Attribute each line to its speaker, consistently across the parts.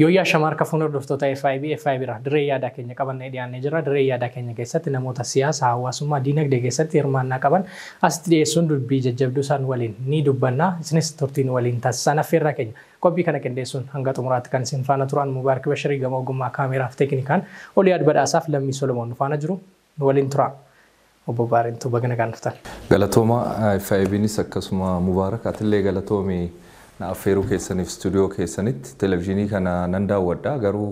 Speaker 1: Yooyyaa shamarka fuula hordoftoota FIB FIB irraa dirree yaadaa keenya qabannee dhiyaannee jira. Dirree yaadaa keenya keessatti namoota siyaasa, hawaasummaa, diinagdee keessatti hirmaannaa qaban asitti dhiyeessuun dubbii jajjabduu isaan waliin ni dubbanna. Isinis turtiin waliin taasisan affeerraa keenya. Qophii kana qindeessuun hanga xumuraatti kan isin faana turan Mubaarak Bashirii gama ogummaa kaameraaf teeknikaan Oliyaad Badhaasaaf Lammii Solomoon nu faana jiru nu waliin tura. Obbo Baarentuu baga nagaan dhuftan.
Speaker 2: Galatooma FIBnis akkasuma Mubaarak atillee galatoomi na affeeruu keessaniif istuudiyoo keessanitti televezyiinii kana nan daawwadha garuu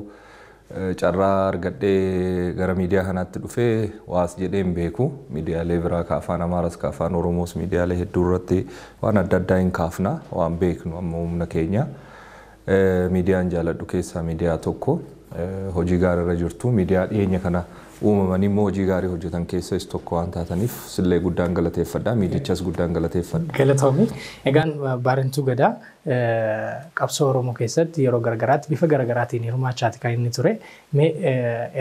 Speaker 2: carraa argadhee gara miidiyaa kanaatti dhufee waas jedhee hin beeku. Miidiyaalee biraa ka afaan Amaaras ka afaan Oromoos miidiyaalee hedduu irratti waan adda addaa hin kaafna waan beeknu amma humna keenya. Miidiyaan jaaladhu keessaa miidiyaa tokko hojii gaarii irra jirtu miidiyaa dhiyeenya kana uumamanii immoo hojii gaarii hojjetan keessaa isa tokko waan taataniif sillee guddaan galateeffadha miidichas guddaan galateeffadha.
Speaker 1: Galatoomi. Egaan Baarentuu Gadaa qabsoo Oromoo keessatti yeroo garagaraatti bifa garagaraatiin hirmaachaati kan inni ture. Mee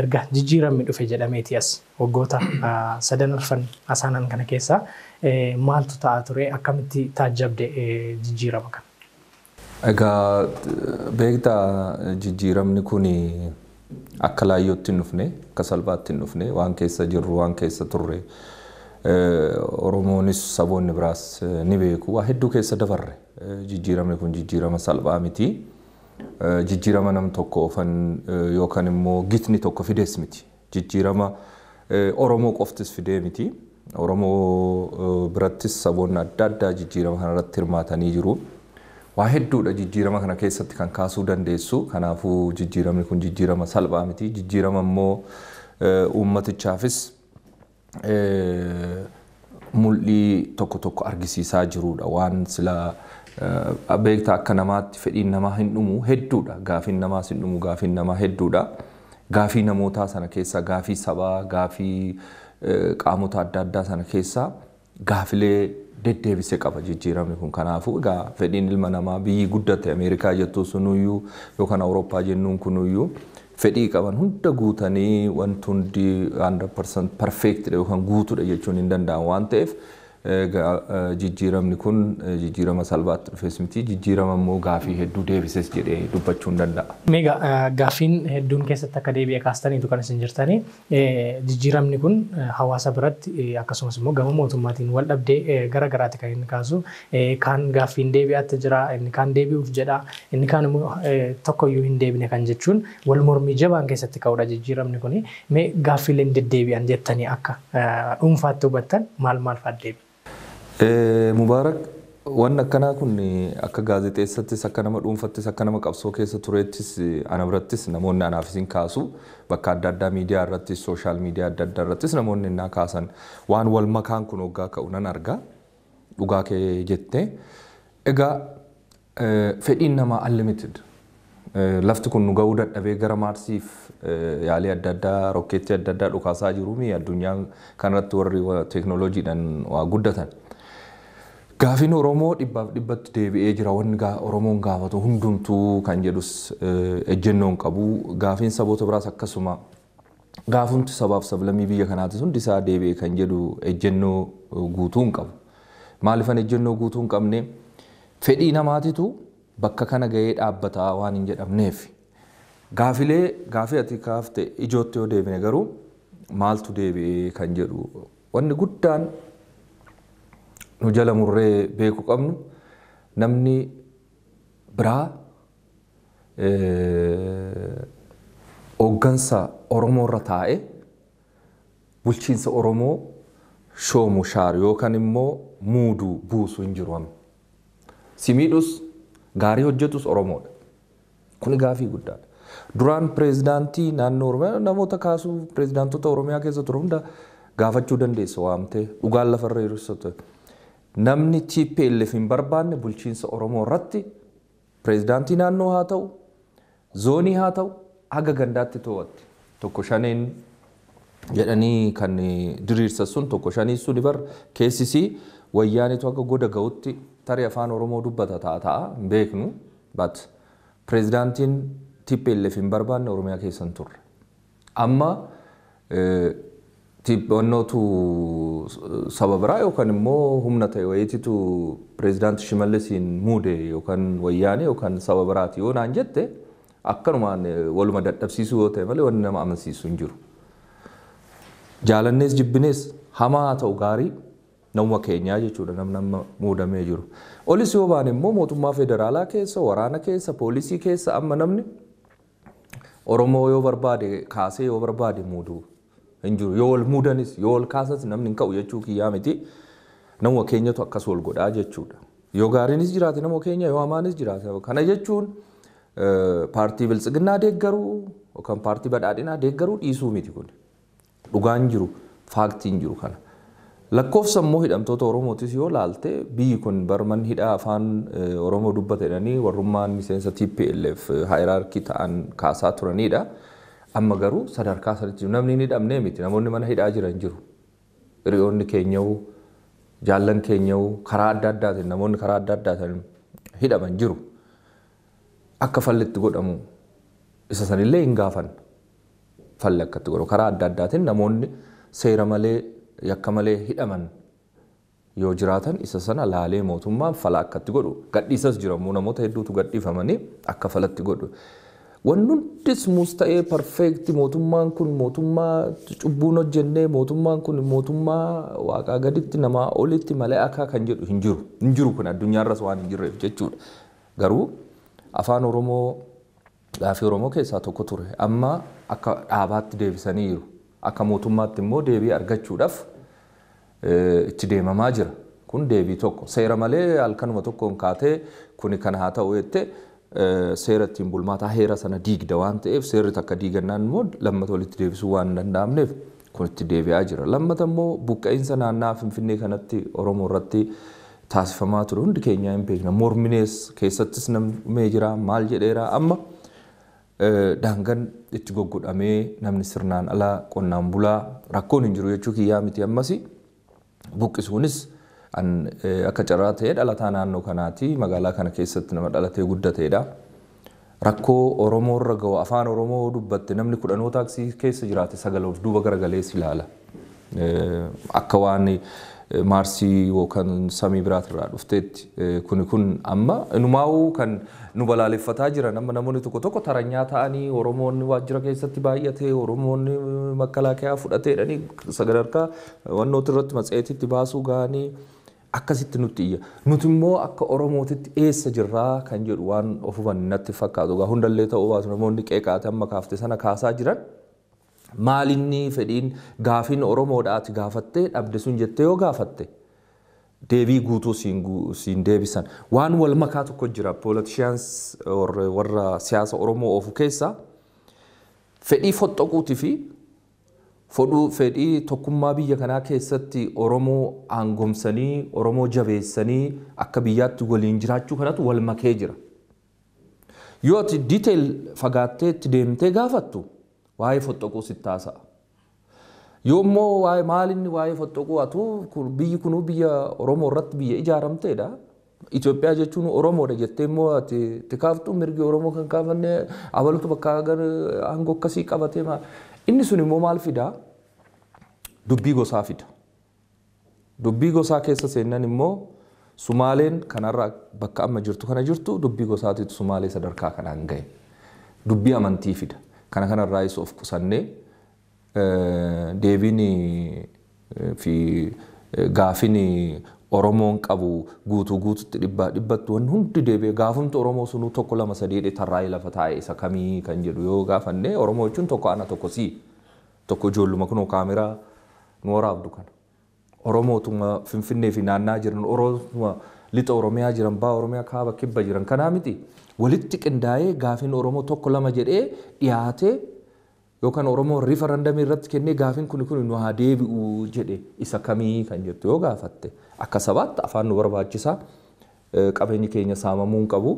Speaker 1: erga jijjiiramni dhufe jedhameeti as waggoota sadan arfan asaanan kana keessa maaltu ta'aa ture akkamitti taajjabde jijjiirama kana?
Speaker 2: Egaa beektaa jijjiiramni kun akka laayyootti hin dhufne akka salphaatti hin dhufne waan keessa jirru waan keessa turre Oromoonis saboonni biraas ni beeku waa hedduu keessa dabarre jijjiiramni kun jijjiirama salphaa miti. Jijjiirama nam tokko oofan yookaan immoo gitni tokko fides miti. Jijjiirama Oromoo qoftis fidee miti. Oromoo birattis saboonni adda addaa jijjiirama kanarratti hirmaatanii jiru. Waa hedduudha jijjiirama kana keessatti kan kaasuu dandeessu. Kanaafuu jijjiiramni kun jijjiirama salphaa miti. Jijjiirama immoo uummatichaafis mul'ii tokko tokko argisiisaa jirudha. Waan sila beektaa akka namaatti fedhiin namaa hin dhumu hedduudha. Gaafiin namaas hin dhumu gaafiin namaa hedduudha. Gaafii namootaa sana keessaa gaafii sabaa gaafii qaamota adda addaa sana keessaa gaafilee deddeebisee qaba jijjiiramni kun. Kanaafuu egaa fedhiin ilma namaa biyyi guddate Ameerikaa jettu sunuyyuu yookaan Awurooppaa jennuun kunuyyuu fedhii qaban hunda guutanii wanti hundi 100% perfect yookaan guutuudha jechuun hin danda'amu waan ta'eef jijjiiramni kun jijjiirama salphaatti dhufes miti jijjiirama immoo gaafii hedduu deebises jedhee dubbachuu hin danda'a.
Speaker 1: Meegaa gaafiin hedduun keessatti akka deebi'e kaastaniitu kan isin jirtanii jijjiiramni kun hawaasa biratti akkasumas immoo gama mootummaatiin wal dhabdee gara garaatti kan inni kaasu kaan gaaffiin deebi'aatti jira inni kaan deebi'uuf jedha inni kaan immoo tokkoyyuu hin deebine kan jechuun wal mormii jabaan keessatti ka'udha jijjiiramni kuni. Mee gaaffiileen deddeebi'an jettanii akka dhuunfaatti hubattan maal maal fa'aa deebi?
Speaker 2: Mubaarak waan akkanaa kun akka gaazexeessattis akka nama dhuunfattis akka nama qabsoo keessa tureettis ana birattis namoonni anaaf isin kaasu bakka adda addaa miidiyaa irrattis sooshaal miidiyaa adda addaa irrattis namoonni innaa kaasan waan wal makaan kun hoggaa ka'u nan arga dhugaa kee jettee. Egaa fedhiin namaa unlimited. Lafti kun nu ga'uu dadhabee gara Maarsiif yaalii adda addaa rokkeettii adda addaa dhukaasaa jiru addunyaan kanarratti warri teeknooloojiidhaan waa guddatan. Gaafiin Oromoo dhibbaaf dhibbatti deebi'ee jira. Wanni Oromoon gaafatu hundumtuu kan jedhus ejjennoon qabu. Gaafiin saboota biraas akkasuma gaafumti sabaaf sablammii biyya kanaatis hundi isaa deebi'ee kan jedhu ejjennoo guutuu hin qabu. Maaliifan ejjennoo guutuu hin qabne fedhii namaatitu bakka kana ga'ee dhaabbataa waan hin jedhamneef. Gaafilee gaafii ati kaafte ijootti yoo deebine garuu maaltu deebi'ee kan jedhu wanni guddaan nu jala murree beeku qabnu namni biraa hooggansa Oromoo irra taa'ee bulchiinsa Oromoo shoomu shaaru yookaan immoo muuduu buusu hin jiru amma. Si miidhus gaarii hojjetus Oromoodha. Kuni gaafii guddaadha. Duraan pireezidaantii naannoo Oromiyaa namoota kaasuu pireezidaantota Oromiyaa keessa ture hunda gaafachuu dandeessa waamtee dhugaan lafarra jiru. Namni TPLF hin barbaanne bulchiinsa Oromoo irratti pireezidaantii naannoo haa ta'u, zoonii haa ta'u, haga gandaatti to'atti. Tokko shaneen jedhanii kan diriirsa sun tokko shanii sun bar keessisii wayyaanitu akka goda ga'utti tarii afaan Oromoo dubbata ta'a ta'a hin beeknu. But pireezidaantiin TPLF hin barbaanne Oromiyaa keessa hin turre. Amma wannootu saba biraa yookaan immoo humna ta'e wayiititu pireezidaantii Shimallisiin muude yookaan wayyaane yookaan saba biraati yoo naan jette Akkanumaan waluma dadhabsiisuu yoo ta'e malee wanni nama amansiisu hin jiru. Jaalannees jibbinees hamaa haa ta'u gaarii namuma keenyaa jechuudha namni amma muudamee jiru. Olis yoo baane immoo mootummaa federaalaa keessa, waraana keessa, poolisii keessa amma namni Oromoo yoo barbaade kaasee yoo barbaade muuduu hin jiru. Yoo wal muudanis yoo wal kaasas namni hin ka'u jechuu kiyyaa miti. Namuma keenyatu akkas wal godhaa jechuudha. Yoo gaariinis jiraate nama keenya, yoo hamaanis jiraate. Kana jechuun paartii biltsiginnaa deeggaruu yookaan paartii badhaadhinaa deeggaruu dhiisuu miti kun. Dhugaan jiru, faaktiin jiru kana. Lakkoofsa immoo hidhamtoota Oromootis yoo laalte biyyi kun barman hidhaa afaan Oromoo dubbata jedhanii warrummaan miseensa TPLF haayiraarkii ta'an kaasaa turanidha. Amma garuu sadarkaa sanitti jiru. Namni hin hidhamnee miti. Namoonni mana hidhaa jiran jiru. Hiriyoonni keenya'uu, jaallan keenya'uu karaa adda addaatiin namoonni karaa adda addaatiin hidhaman jiru. Akka falli itti godhamu isa sanillee hin gaafanna. Falli akka itti godhamu karaa adda addaatiin namoonni seera malee yakka malee hidhaman yoo jiraatan isa sana laalee mootummaan fala akka itti godhu gadhiisas jiramu namoota hedduutu gadhiifamanii akka falatti godhu. Wanni hundis muus ta'ee perfeekti mootummaan kun mootummaa cubbuun hojjennee mootummaan kun mootummaa waaqaa gaditti namaa olitti malee akka kan jedhu hin jiru. Hin jiru kun addunyaarras waan hin jirreef jechuudha. Garuu afaan Oromoo gaafii Oromoo keessaa tokko ture. Amma akka dhaabaatti deebisanii jiru. Akka mootummaatti immoo deebii argachuudhaaf itti deemamaa jira. Kun deebii tokko. Seera malee halkanuma tokkoon kaatee kuni kana haa ta'u jettee seera ittiin bulmaataa heera sana diigda waan ta'eef seerri takka diigannaan immoo lammata walitti deebisuu waan hin danda'amneef kun itti deebi'aa jira. Lammata immoo buqqa'insa naannaa Finfinnee kanatti Oromoo irratti taasifamaa ture hundi keenya hin beekna. Morminees keessattis namni jira maal jedheera amma daangaan itti goggodhamee namni sirnaan alaa qonnaan bulaa rakkoon hin jiru jechuu kiyyaa miti ammas buqqisuunis akka carraa ta'ee dhalataa naannoo kanaati magaalaa kana keessatti nama dhalatee guddateedha. Rakkoo Oromoo irra ga'u afaan Oromoo dubbatte namni kudhanoo taaksii keessa jiraate sagal of duuba garagalees ilaala. Akka waan maarsii yookaan samii biraatirraa dhufteetti kuni kun amma inumaa'uu kan nu balaaleffataa jiran amma namoonni tokko tokko taranyaa ta'anii Oromoonni waajjira keessatti baay'atee Oromoonni makalaakiyaa fudhatee jedhanii sadarkaa wannoota irratti matseetitti baasuu ga'anii akkasitti nutti iyya. Nuti immoo akka Oromootitti eessa jirraa kan jedhu waan of hubanne natti fakkaatu. Egaa hundallee ta'uu baatu namoonni qeeqaate amma kaafte sana kaasaa jiran. Maalinni fedhiin gaafiin Oromoodhaati gaafattee dhabde sun jettee yoo gaafatte deebii guutuu siin deebisan. Waan wal makaa tokko jira politicians warra siyaasa Oromoo oofu keessaa fedhii foxxoquutii fi fedhii tokkummaa biyya kanaa keessatti Oromoo aangomsanii Oromoo jabeessanii akka biyyaatti waliin jiraachuu kanatu wal makee jira. Yoo ati detail fagaattee itti deemtee gaafattu waa'ee foxxoquu sitti haasa'a. Yoo immoo waa'ee maalinni waa'ee foxxoquu atu biyyi kunuu biyya Oromoo irratti biyya ijaaramteedha. Itoophiyaa jechuun Oromoodha jettee immoo ati itti kaaftu mirgi Oromoo kan kaafanne abalutu bakka aangoo akkasii qabatee maal. Inni sun immoo maal fidaa? Dubbii gosaa fida. Dubbii gosaa keessa seennan immoo Sumaaleen kanarra bakka amma jirtu kana jirtu dubbii gosaatiitu Sumaalee sadarkaa kanaan gahe. Dubbii amantii fida. Kana kanarraayis of qusannee deebiin fi gaafiin Oromoon qabu guutuu guututti dhibbaa dhibbatti wanni hundi deebi'ee gaafumti Oromoo sunuu tokko lama sadii jedhee tarraa'ee lafa taa'e isa kamii kan jedhu yoo gaafanne Oromoo jechuun tokko ana tokko sii tokko ijoolluma kunoo kaameraa nu waraabdu kana. Oromootuma Finfinnee fi naannaa jiran Oromootuma lixa Oromiyaa jiran baha Oromiyaa kaaba kibba jiran kanaa miti walitti qindaa'ee gaafiin Oromoo tokko lama jedhee dhiyaatee yookaan Oromoo riifarandamii irratti kennee gaafiin kun kun nu haa deebi'u jedhe isa kamii kan jettu yoo gaafatte akka sabaatti afaan nu barbaachisa qabeenyi keenya saamamuu hin qabu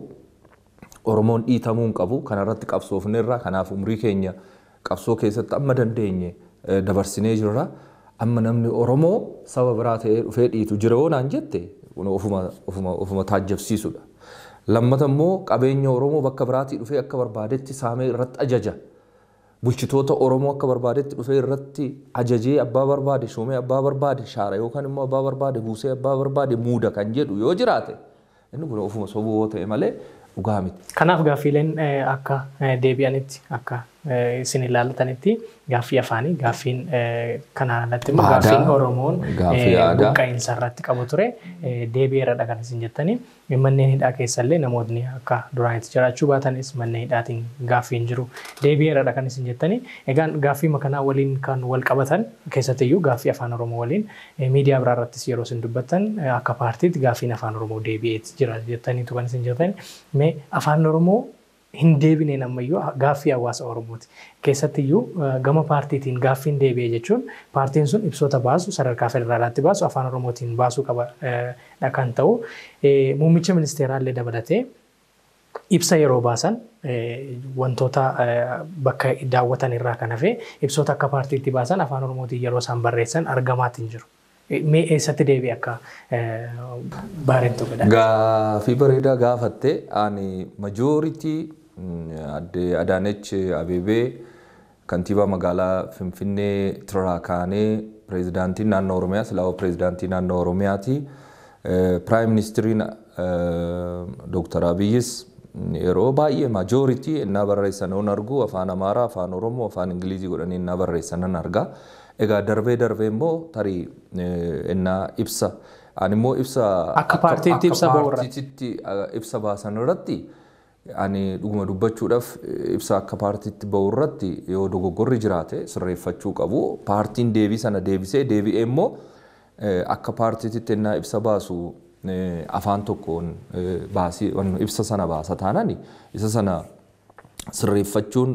Speaker 2: Oromoon dhiitamuu hin qabu kanarratti qabsoofneerra kanaaf umrii keenya qabsoo keessatti amma dandeenye dabarsinee jirra. Amma namni Oromoo saba biraa ta'ee dhufee dhiitu jira yoo naan jette ofuma taajjabsiisudha. Lammata immoo qabeenya Oromoo bakka biraatii dhufee akka barbaadetti saamee irratti ajaja. Bulchitoota Oromoo akka barbaadetti dhufee irratti ajajee abbaa barbaade shuumee abbaa barbaade shaara yookaan immoo abbaa barbaade buusee abbaa barbaade muuda kan jedhu yoo jiraate inni kun ofuma sobuu yoo ta'e malee Dhugaa miti.
Speaker 1: Kanaaf gaaffiileen akka deebi'anitti, akka isin ilaallatanitti, gaaffii afaanii, gaaffiin kanaan alatti immoo gaaffiin Oromoon buqqa'iinsa irratti qabu ture deebi'eeradha kan isin jettanii. Manneen hidhaa keessallee namootni akka duraanitti jiraachuu baatanis manneen hidhaatiin gaaffiin jiru deebi'eeradha kan isin jettanii. Egaan gaaffii makanaa waliin kan wal qabatan, keessattiyyuu gaaffii afaan Oromoo waliin, miidiyaa biraa irrattis yeroo isin dubbattan akka paartiitti gaaffiin afaan Oromoo deebi'eet jira jettaniitu kan isin jettan. Mee afaan Oromoo hin deebineen ammayyuu gaaffii hawaasa Oromooti. Keessattiyyuu gama paartiitiin gaaffiin deebi'e jechuun paartiin sun ibsoota baasu sadarkaa federaalaatti baasu afaan Oromootiin baasuu qaba kan ta'u. Muummicha ministeeraa illee dabalatee ibsa yeroo baasan wantoota bakka daawwatan irraa kan hafe ibsoota akka paartiitti baasan afaan Oromootiin yeroo isaan barreessan argamaatiin jiru. Mee eessatti deebi'e akka Baareentuu Gadaatti?
Speaker 2: Gaaffii bareedaa gaafatte. Ani majority adde Adaanech Abeebee kantiibaa magaalaa Finfinnee irraa kaanee pireezidaantiin naannoo Oromiyaa silaawaa pireezidaantii naannoo Oromiyaati. Prime ministeriin Dooktar Abiyyis yeroo baay'ee majority innaa barreessan on argu afaan Amaaraa, afaan Oromoo, afaan Ingilizii godhanii innaa barreessan nan arga. Egaa darbee darbee immoo tarii innaa ibsa, ani immoo ibsa
Speaker 1: akka paartiitti ibsa
Speaker 2: ba'u irratti, ibsa baasan irratti, ani dhuguma dubbachuudhaaf ibsa akka paartiitti ba'u irratti yoo dogoggorri jiraate sirreeffachuu qabu. Paartiin deebii sana deebisee deebi'ee immoo akka paartiitti innaa ibsa baasu afaan tokkoon baasii ibsa sana baasa taanani isa sana sirreeffachuun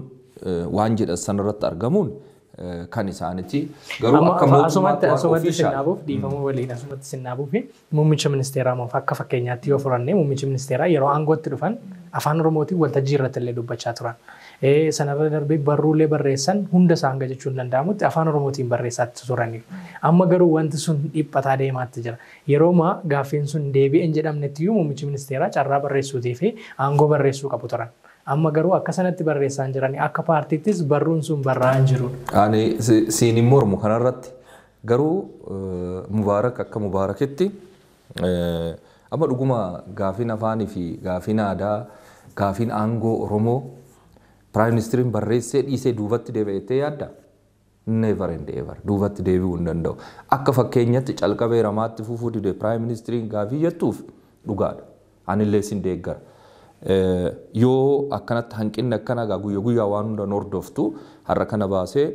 Speaker 2: waan jedhan sanarratti argamuun kan isaaniiti.
Speaker 1: Garuu akka mootummaatti asumatti sinnaabuuf, dhiifama waliin, asumatti sinnaabuuf, muummicha ministeeraa akka fakkeenyaatti yoo fudhanne, muummichi ministeeraa yeroo aangootti dhufan afaan Oromootiin waltajjii irratti illee dubbachaa turan. Sanarra darbee barruulee barreessan hunda isaa hanga jechuun danda'amutti afaan Oromootiin barreessaatti turaniiru. Amma garuu wanti sun dhiphataa deemaatti jira. Yeroo maa gaaffiin sun deebi'een jedhamnetti iyyuu muummichi ministeeraa carraa barreessuutii fi aangoo barreessuu qabu turan. Amma garuu akka sanatti barreessaa hin jiran, akka paartiittis barruun sun barraa'aa hin jiru.
Speaker 2: Ani siin hin mormu kanarratti, garuu Mubaarak akka Mubaarakitti amma dhuguma gaafiin afaanii fi gaafiin aadaa, gaafiin aangoo Oromoo prime ministeriin barreessee dhiisee duubatti deebi'ettee yaadda? Never and ever, duubatti deebi'uu hin danda'u. Akka fakkeenyatti calqabee ramaatti fufuu dide prime ministeriin gaafii jettuuf dhugaadha. Anillee sin deeggara. Yoo akkanatti hanqinni akkana gaa guyyaa guyyaa waan hunda hordoftu, har'a kana baasee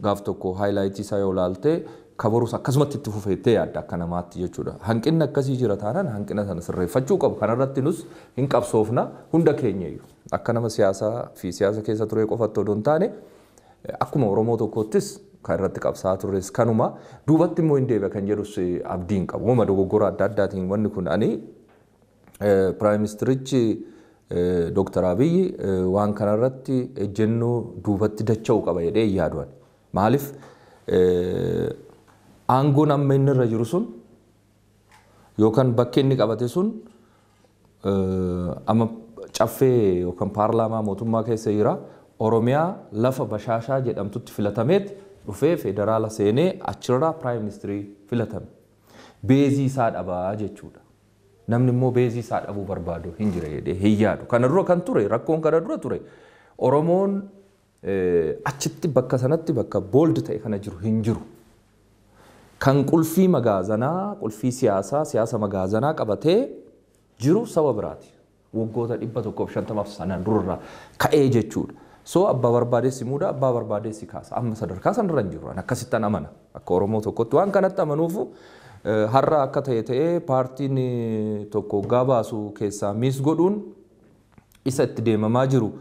Speaker 2: gaaf tokko highlight isaa yoo ilaalte kabarus akkasumatti itti fufeettee yaadda akka namaatti jechuudha. Hanqinni akkasii jira taanaan hanqina sana sirreeffachuu qabu. Kanarratti nus hin qabsoofna hunda keenya iyyuu. Akka nama siyaasaa fi siyaasa keessa ture qofatti odoo hin taane akkuma Oromoo tokkottis kan irratti qabsaa turres kanuma. Duubatti immoo hin deebi'a kan jedhus abdii hin qabu. Uuma dogoggora adda addaatiin wanni kun, ani prime ministerichi Dooktar Abiyyi waan kanarratti ejjennoo duubatti dacha'uu qaba jedhee hin yaadu. Maaliif, aangoon amma inni irra jiru sun yookaan bakki inni qabate sun amma caffee yookaan paarlaamaa mootummaa keessa jira. Oromiyaa lafa Bashaashaa jedhamtutti filatameet dhufee federaala seenee achirraa prime ministerii filatame. Base isaa dhabaa jechuudha. Namni immoo base isaa dhabuu barbaadu hin jira jedhee hin yaadu. Kana dura kan ture, rakkoon kana dura ture, Oromoon achitti bakka sanatti bakka bold ta'e kana jiru hin jiru. Kan qulfii magaazanaa, qulfii siyaasaa, siyaasa magaazanaa qabatee jiru saba biraati. Waggoota 150f sanaan durarraa ka'ee jechuudha. So abbaa barbaadeessi muuda, abbaa barbaadeessi kaasa. Amma sadarkaa sanarra hin jiru. Akkasittan amana. Akka Oromoo tokkotti waan kanatti amanuufu har'a akka ta'e ta'ee paartiin tokko hoggaa baasu keessaa miss godhuun isa itti deemamaa jiru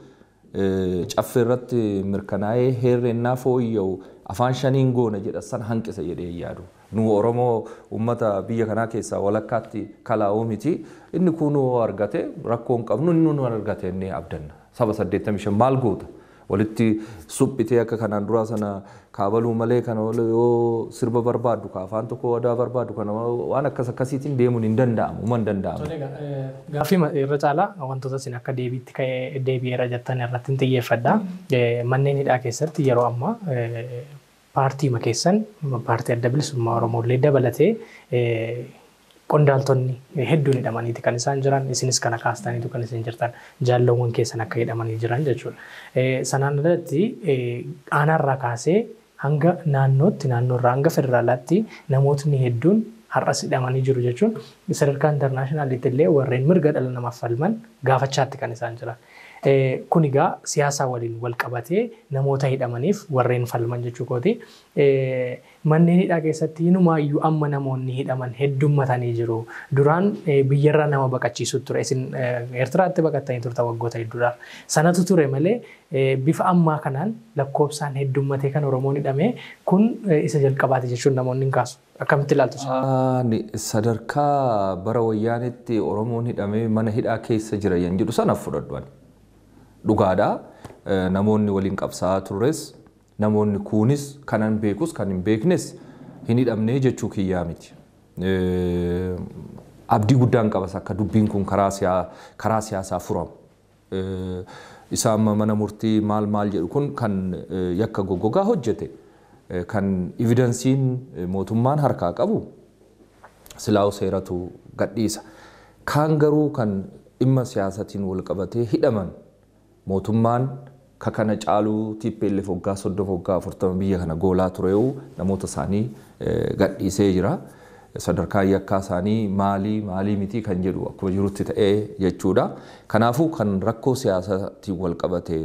Speaker 2: caffee irratti mirkanaa'ee heerrennaa fooyya'u afaan shaniin goona jedha san hanqisa jedhee yaadu. Nu Oromoo uummata biyya kanaa keessaa walakkaatti kalaa'uu miti. Inni kun argate rakkoo hin qabnu, inni nu argate inni abdanna. Saba 85 maal goota? Walitti suphitee akka kanaan duraa sana kaabaluu malee kana yoo sirba barbaaddu ka afaan tokko wadaa barbaaddu kana waan akkas akkasiitiin deemuun hin danda'amu, uma hin danda'amu.
Speaker 1: Gaaffii irra caalaa wantoota isin akka deebiitti ka'ee deebi'eera jettan irratti hin xiyyeeffadha. Manneen hidhaa keessatti yeroo ammaa paartiima keessan, paartii Adda Bilisummaa Oromoo illee dabalatee Qondaaltonni hedduun hidhamaniiti kan isaan jiran, isinis kana kaastaniitu kan isin jirtan, jaalawwan keessan akka hidhamanii jiran jechuudha. Sanaan alatti aanaarraa kaasee hanga naannootti, naannoorraa hanga federaalaatti namootni hedduun har'as hidhamanii jiru jechuun sadarkaa internationalitti illee warreen mirga dhala namaaf falman gaafachaatti kan isaan jiran. Kun egaa siyaasa waliin wal qabatee namoota hidhamaniif warreen falman jechuu kooti. Manneen hidhaa keessatti inumaayyuu amma namoonni hidhaman heddummatanii jiru. Duraan biyyarraa nama baqachiisu ture. Isin Eertiraatti baqattanii turtan waggoota hedduudhaaf. Sanatu ture malee bifa ammaa kanaan lakkoofsaan heddummatee kan Oromoon hidhame kun isa jalqabaati jechuun namoonni hin kaasu. Akkamitti ilaaltu?
Speaker 2: Sadarkaa bara wayyaanitti Oromoon hidhamee mana hidhaa keessa jira yan jedhu sanaaf fudhadhu ani. Dhugaadha. Namoonni waliin qabsaa'aa turres, namoonni kuunis kanan beekus kan hin beeknes hin hidhamnee jechuu kiyyaa miti. Abdii guddaan qabas akka dubbiin kun karaa siyaasaa furamu. Isa amma mana murtii maal maal jedhu kun kan yakka goggogaa hojjete, kan evidensiin mootummaan harkaa qabu silaa'u seeratu gadhiisa. Kaan garuu kan dhimma siyaasatiin wal qabatee hidhaman mootummaan ka kana caaluu TPLF waggaa 30 waggaa 40 biyya kana goolaa tureewu namoota isaanii gadhiisee jira. Sadarkaa yakkaa isaanii maalii maalii miti kan jedhu akkuma jirutti ta'ee jechuudha. Kanaafuu kan rakkoo siyaasaatiin wal qabate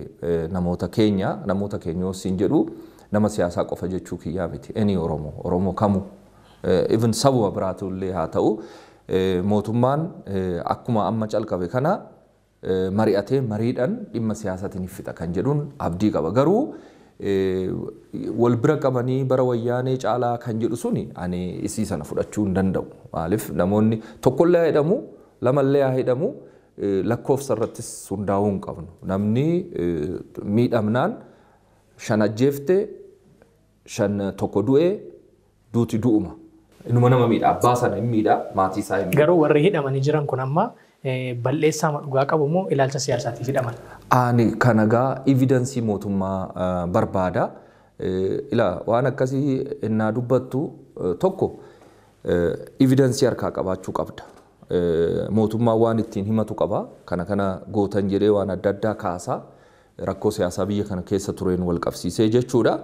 Speaker 2: namoota keenya siin jedhu nama siyaasaa qofa jechuu kiyyaa miti. Inni Oromoo, Oromoo kamuu even sababa biraatu illee haa ta'u mootummaan akkuma amma calqabe kana mari'atee mariidhaan dhimma siyaasaatiin fixa kan jedhuun abdii qaba. Garuu wal bira qabanii bara wayyaanee caalaa kan jedhu suni ani isii sana fudhachuu hin danda'u. Maaliif namoonni tokkollee haa hidhamu, lamallee haa hidhamu, lakkoofsa irrattis hundaa'uu hin qabnu. Namni miidhamnaan 5 ajjeefte, 5 tokko du'ee, duuti du'uma. Inuma nama miidha, abbaa sana hin miidha, maatii isaa hin miidha.
Speaker 1: Garuu warri hidhamanii jiran kun amma balleessaa dhugaa qabu moo ilaalcha siyaasaatiif hidhaman?
Speaker 2: Ani kan egaa evidensii mootummaa barbaada. Ilaa waan akkasii innaa dubbattu tokko evidensii harkaa qabaachuu qabda. Mootummaan waan ittiin himatu qaba. Kana kana gootan jedhee waan adda addaa kaasaa rakkoo siyaasaa biyya kana keessa tureen wal qabsiisee jechuudha.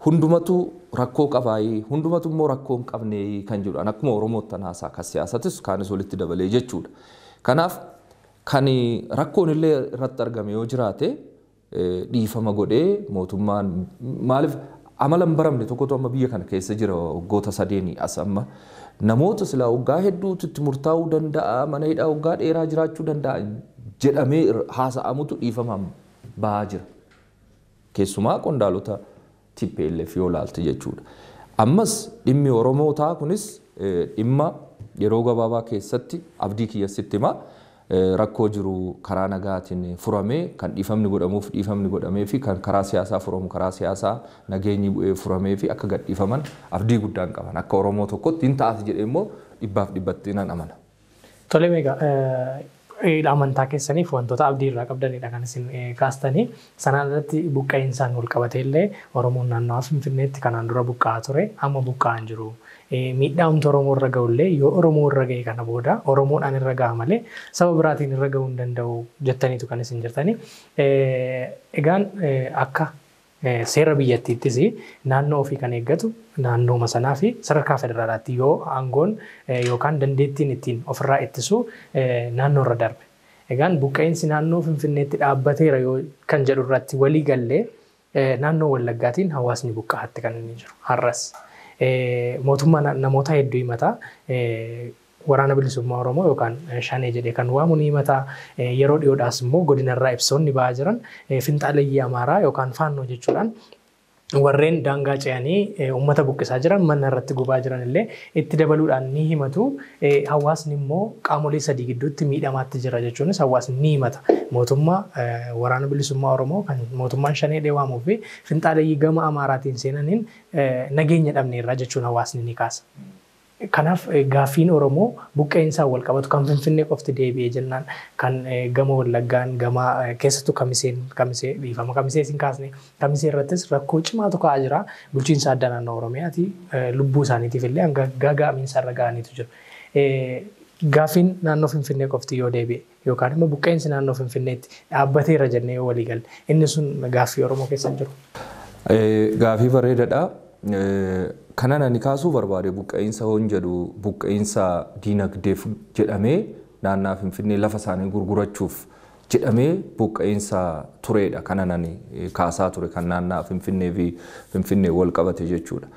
Speaker 2: Hundumatu rakkoo qabaayii, hundumatu immoo rakkoo hin qabne kan jedhu. An akkuma Oromootti haasaa kan siyaasatis kaanis walitti dabalee jechuudha. Kanaaf kan rakkoon illee irratti argame yoo jiraate dhiifama godhee mootummaan maaliif amala hin baramne tokkotu amma biyya kana keessa jira waggoota 3 as amma namoota silaa waggaa hedduutu itti murtaa'uu danda'a, mana hidhaa waggaa dheeraa jiraachuu danda'a jedhamee haasa'amutu dhiifamaan bahaa jira. Keessumaa qondaalota TPLF yoo laalte jechuudha. Ammas dhimmi Oromootaa kunis dhimma yeroo gabaabaa keessatti abdii kiyyasitti hima rakkoo jiru karaa nagaatiin furamee kan dhiifamni godhamuuf dhiifamni godhamee fi kan karaa siyaasaa furamu karaa siyaasaa nageenyi bu'ee furamee fi akka gadhiifaman abdii guddaan qaban. Akka Oromoo tokkotti hin ta'as jedhee immoo 100% nan amana.
Speaker 1: Tole meeqa amantaa keessaniif wantoota abdii irraa qabdanidha kan isin kaastanii. Sanaan alatti buqqa'insaan wal qabatee illee Oromoon naannawaa Finfinneetti kanaan dura buqqa'aa ture, amma buqqa'aa hin jiru. Miidhaa humna Oromoo irra ga'u illee yoo Oromoo irra ga'e kana booda Oromoodhaan irra ga'a malee saba biraatiin irra ga'uu hin danda'u jettaniitu kan isin jirtanii. Egaan akka seera biyyattiittis naannoo ofii kan eeggatu naannooma sanaa fi sadarkaa federaalaatti yoo aangoon yookaan dandeettiin ittiin ofirraa ittisu naannoo irra darbe. Egaan buqqa'insi naannoo Finfinneetti dhaabbateera yoo kan jedhu irratti walii gallee naannoo Wallaggaatiin hawaasni buqqa'aatti kan inni jiru har'as. Mootummaa namoota hedduu himata. Waraana bilisummaa Oromoo yookaan Shanee jedhee kan waamu ni himata. Yeroo dhiyoodhaas immoo godinarraa ibsoonni ba'aa jiran finxaaleyyii Amaaraa yookaan Faannoo jechuudhaan warreen daangaa ce'anii uummata buqqisaa jiran mana irratti gubaa jiran illee itti dabaluudhaan ni himatu. Hawaasni immoo qaamolee sadii gidduutti miidhamaatti jira jechuunis hawaasni ni himata. Mootummaa waraana bilisummaa Oromoo kan mootummaan Shanee waamuu fi finxaaleyyii gama Amaaraatiin seenaniin nageenya dhabneerra jechuun hawaasni ni kaasa. Kanaaf gaaffiin Oromoo buqqeensaan wal qabatu kan Finfinnee qofti deebi'ee jennaan kan gama Wallaggaan gama keessattuu kamisee dhiifama kamisee isin kaasne kamisee irrattis rakkoo cimaatu ka'aa jira. Bulchiinsa addaa naannoo Oromiyaati lubbuu isaaniitiif illee hanga gaaga'amiinsa irra ga'aniitu jiru. Gaaffiin naannoo Finfinnee qofti yoo deebi'e yookaan immoo buqqeensi naannoo Finfinneetti dhaabbateera jennee yoo walii galle inni sun gaaffii Oromoo keessa hin jiru.
Speaker 2: Gaaffii bareedaadha. Kanan ani kaasuu barbaade buqqeensa hoon jedhu buqqeensa diinagdeef jedhamee naannaa Finfinnee lafa isaanii gurgurachuuf jedhamee buqqeensa turedha. Kanan ani kaasaa ture kan naannaa Finfinnee fi Finfinnee wal qabate jechuudha.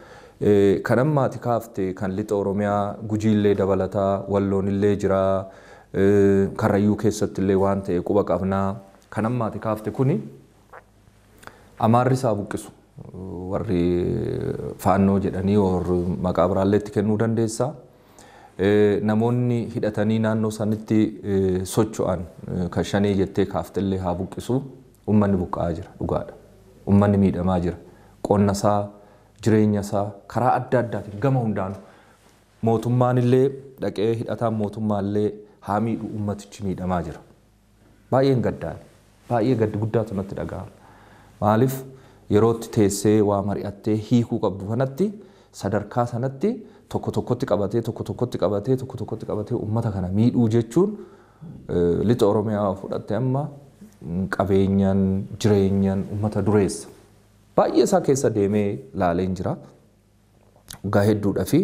Speaker 2: Kan ammaati kaafte kan lixa Oromiyaa Gujiillee dabalataa Walloonillee jira Karrayyuu keessattillee waan ta'e quba qabnaa. Kan ammaati kaafte kuni Amaarri isaa buqqisu warri faannoo jedhanii warri maqaa biraallee itti kennuu dandeessa. Namoonni hidhatanii naannoo sanitti socho'an kan shanee jettee kaaftellee haa buqqisu. Uummanni buqqa'aa jira dhugaadha. Uummanni miidhamaa jira. Qonna isaa jireenya isaa karaa adda addaatiin gama hundaanuu mootummaan illee dhaqee hidhataan mootummaa illee haa miidhu uummatichi miidhamaa jira. Baay'een gaddaan baay'ee gaddi guddaatu natti dhaga'ama. Maaliif yerootti teessee waa mari'attee hiikuu qabdu kanatti sadarkaa sanatti tokko tokkotti qabatee tokko tokkotti qabatee tokko tokkotti qabatee uummata kana miidhuu jechuun lixa Oromiyaa fudhatte amma qabeenyaan jireenyaan uummata dureessa. Baay'ee isaa keessa deemee laaleen jira. Waggaa hedduudhaa fi